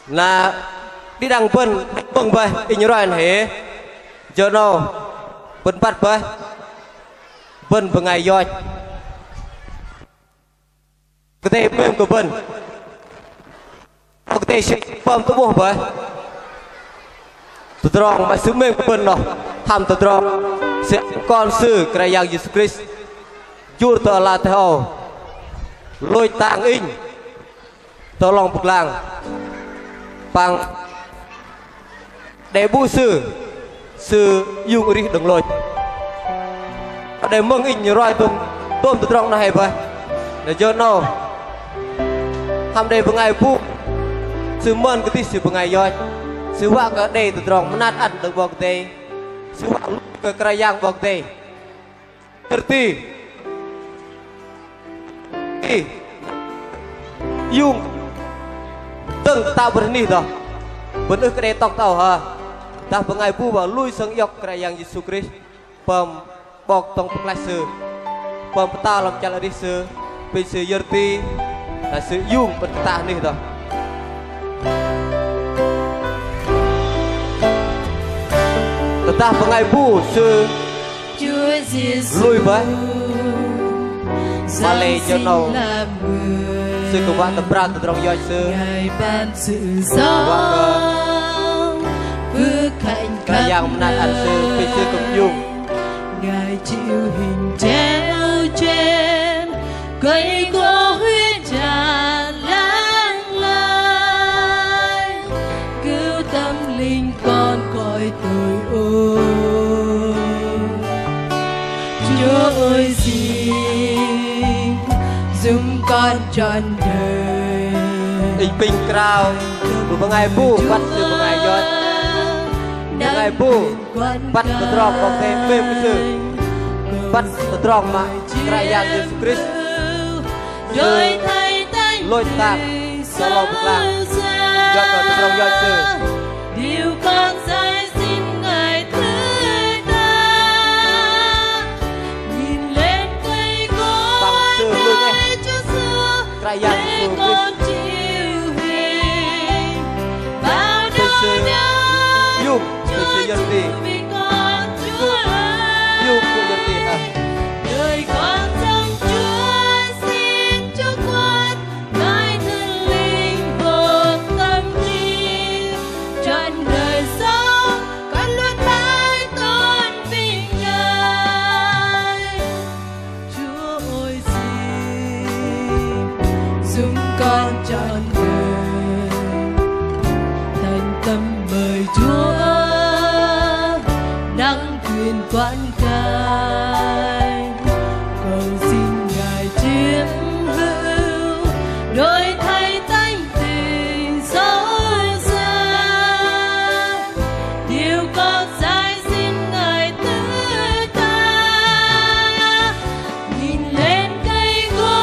Na đĭ đăng bơ̆n mơ̆ng bơih inh roi ăn hei, jơ 'nâu bơ̆n băt bơih, bơ̆n bơngai yoch. Kơdei 'mêm kơ bơ̆n. Kơdei sư pơm tơ'bôh bơih. Tơdrong mă sư 'mêm kơ bơ̆n noh hăm tơdrong sư Kon sư Kră Yang Yêsu Krist jur tơ ala teh âu, lôch tang inh tơ 'long pơglang, păng đe bu sư, sư iung arih đơ̆ng lôch. Đe mơ̆ng inh roi tôm, tôm tơdrong noh hei bơih. Na jơ 'nâu hăm đe bơngai bu sư mơn kơdih sư bơngai yoch, sư wă kơ đei tơdrong mơnat ăn đơ̆ng 'Bok Kei-Dei, sư wă lui kơ Kră Yang 'Bok Kei-Dei. Tơrti iung dơ̆ng tơtă bơ̆n anih dơ̆ng. Bơ̆n ưh kơ đei tŏk tơ âu hă? Dah bơngai bu wă lui sơng iŏk Kră Yang Yêsu Krist pơm 'Bok dŏng pơklaih sư, pơm pơtao lăm chăl arih sư, pinh sư yơ̆r ti, dah sư iung bơ̆n tơtă anih dơ̆ng. Tơdah bơngai bu sư lui bơih, mă lei jơ 'nâu sư kư̆m wă tơbral tơdrong yoch sư, wă kơ Kră Yang mơnat ăn sư, pinh sư kư̆m iung. Ngài chịu hình treo trên cây gỗ, huyết tràn lan lan, cứu tâm linh con khỏi tội ô. Chúa ơi, xin dùm con trọn đời. Inh pinh krao, lu bơngai bu băt sư bơngai yoch. Bơngai bu băt tơdrong 'Bok Kei-Dei 'mêm kơ sư, băt tơdrong mă Kră Yang Yêsu Krist sư lôch tang tơ 'long pơglang, yua kơ tơdrong yoch sư. Điều con dạy xin Ngài tươi tắn, nhìn lên cây gỗ, păng sư lui ngeh Kră Yang Yêsu Krist. Pinh sư iung, pinh sư yơ̆r ti. Iung, pinh sư yơ̆r ti hă? Đời con dâng Chúa, xin Chúa Con, Ngài Thánh Linh, hồn, tâm trí, trọn đời sống con luôn mãi tôn vinh Ngài. Chúa ơi, xin dùm con trọn đời thành tâm mời Chúa, đăng quyền quan cai. Cầu xin Ngài chiếm hữu, đổi thay tánh tình dối gian. Điều con dạy xin Ngài tươi tắn, nhìn lên cây gỗ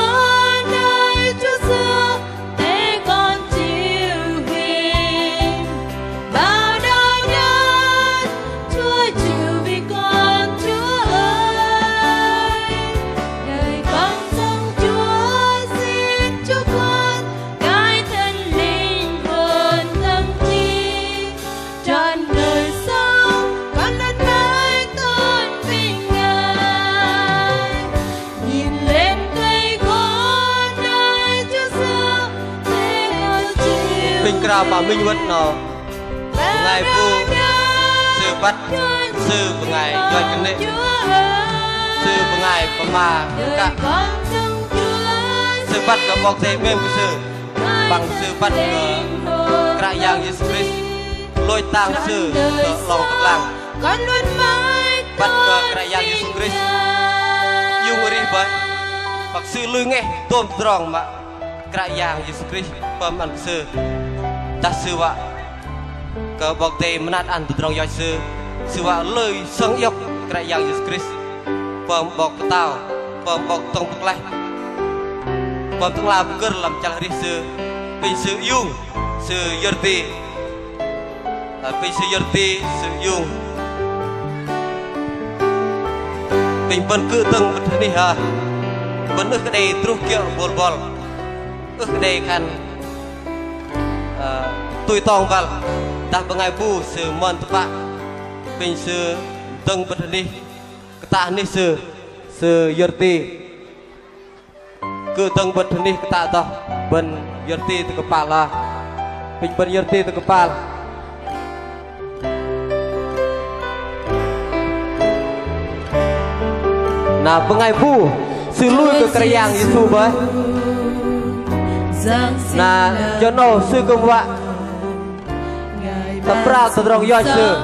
nơi Chúa xưa để con chịu hình, bao đau đớn Chúa chịu vì con, Chúa ơi. Đời con dâng Chúa, xin Chúa Con cai thân linh hồn tâm trí. Trọn đời sống con luôn mãi tôn vinh Ngài. Nhìn lên cây gỗ nơi Chúa xưa, thế con chịu. Pinh krao pă minh wơ̆t 'nâu. Bơngai bu sư băt sư bơngai yoch kơnê̆, sư bơngai pơma kă, sư băt kơ 'Bok Kei-Dei 'mêm kơ sư. Păng sư băt kơ Kră Yang Yêsu Krist lôch tang sư tơ 'long pơglang. Băt kơ Kră Yang Yêsu Krist iung arih bơih. Păng sư lui ngeh tôm tơdrong mă Kră Yang Yêsu Krist pơm ăn kơ sư. Dah sư wă kơ 'Bok Kei-Dei mơnat ăn tơdrong yoch sư, sư wă lui sơng iŏk Kră Yang Yêsu Krist pơm 'Bok pơtao, pơm 'Bok dŏng pơklaih, pơm tơ'ngla pơgơ̆r lăm chăl arih sư, pinh sư iung, sư yơ̆r ti. Ơ, pinh sư yơ̆r ti, sư iung. Pinh bơ̆n kư̆m dơ̆ng bơ̆t hơnih hă. Bơ̆n ưh kơ đei truh kiơ̆ bôl bŏl. Ưh kơ đei khan, ơ, tui tong băl. Dah bơngai bu sư mơn tơpă. Pinh sư dơ̆ng bơ̆t hơnih. Kơtă hơnih sư, sư yơ̆r ti. Kư̆m dơ̆ng bơ̆t hơnih kơtă dŏ, bơ̆n yơ̆r ti tơ kơpal hă. Pinh bơ̆n yơ̆r ti tơ kơpal. Na bơngai bu, sư lui kơ Kră Yang Yêsu bơih. Na jơ 'nâu sư kư̆m wă tơpral tơdrong yoch sư.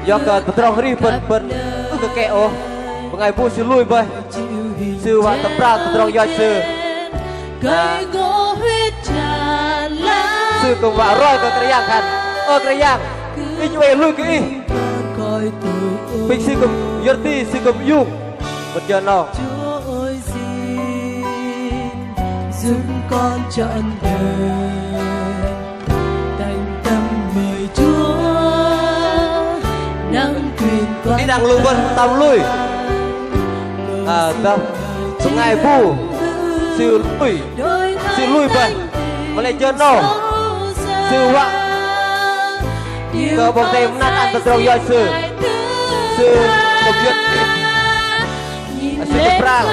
Yua kơ tơdrong arih bơ̆n bơ̆n ưh kơ kĕ ôh. Bơngai bu sư lui bơih. Sư wă tơpral tơdrong yoch sư. Na sư kư̆m wă roi kơ Kră Yang khan: Ơ Kră Yang, inh oei lui kơ Ih. Pinh sư kư̆m yơ̆r ti, sư kư̆m iung. Bơ̆n jơ 'nâu. Đĭ đăng lu bơ̆n tam lui. Ơ, dah bơngai bu sư lui, sư lui bơih. Mă lei jơ 'nâu sư wă kơ 'Bok Kei-Dei mơnat ăn tơdrong yoch sư. Sư kư̆m yơ̆r, sư tơpral.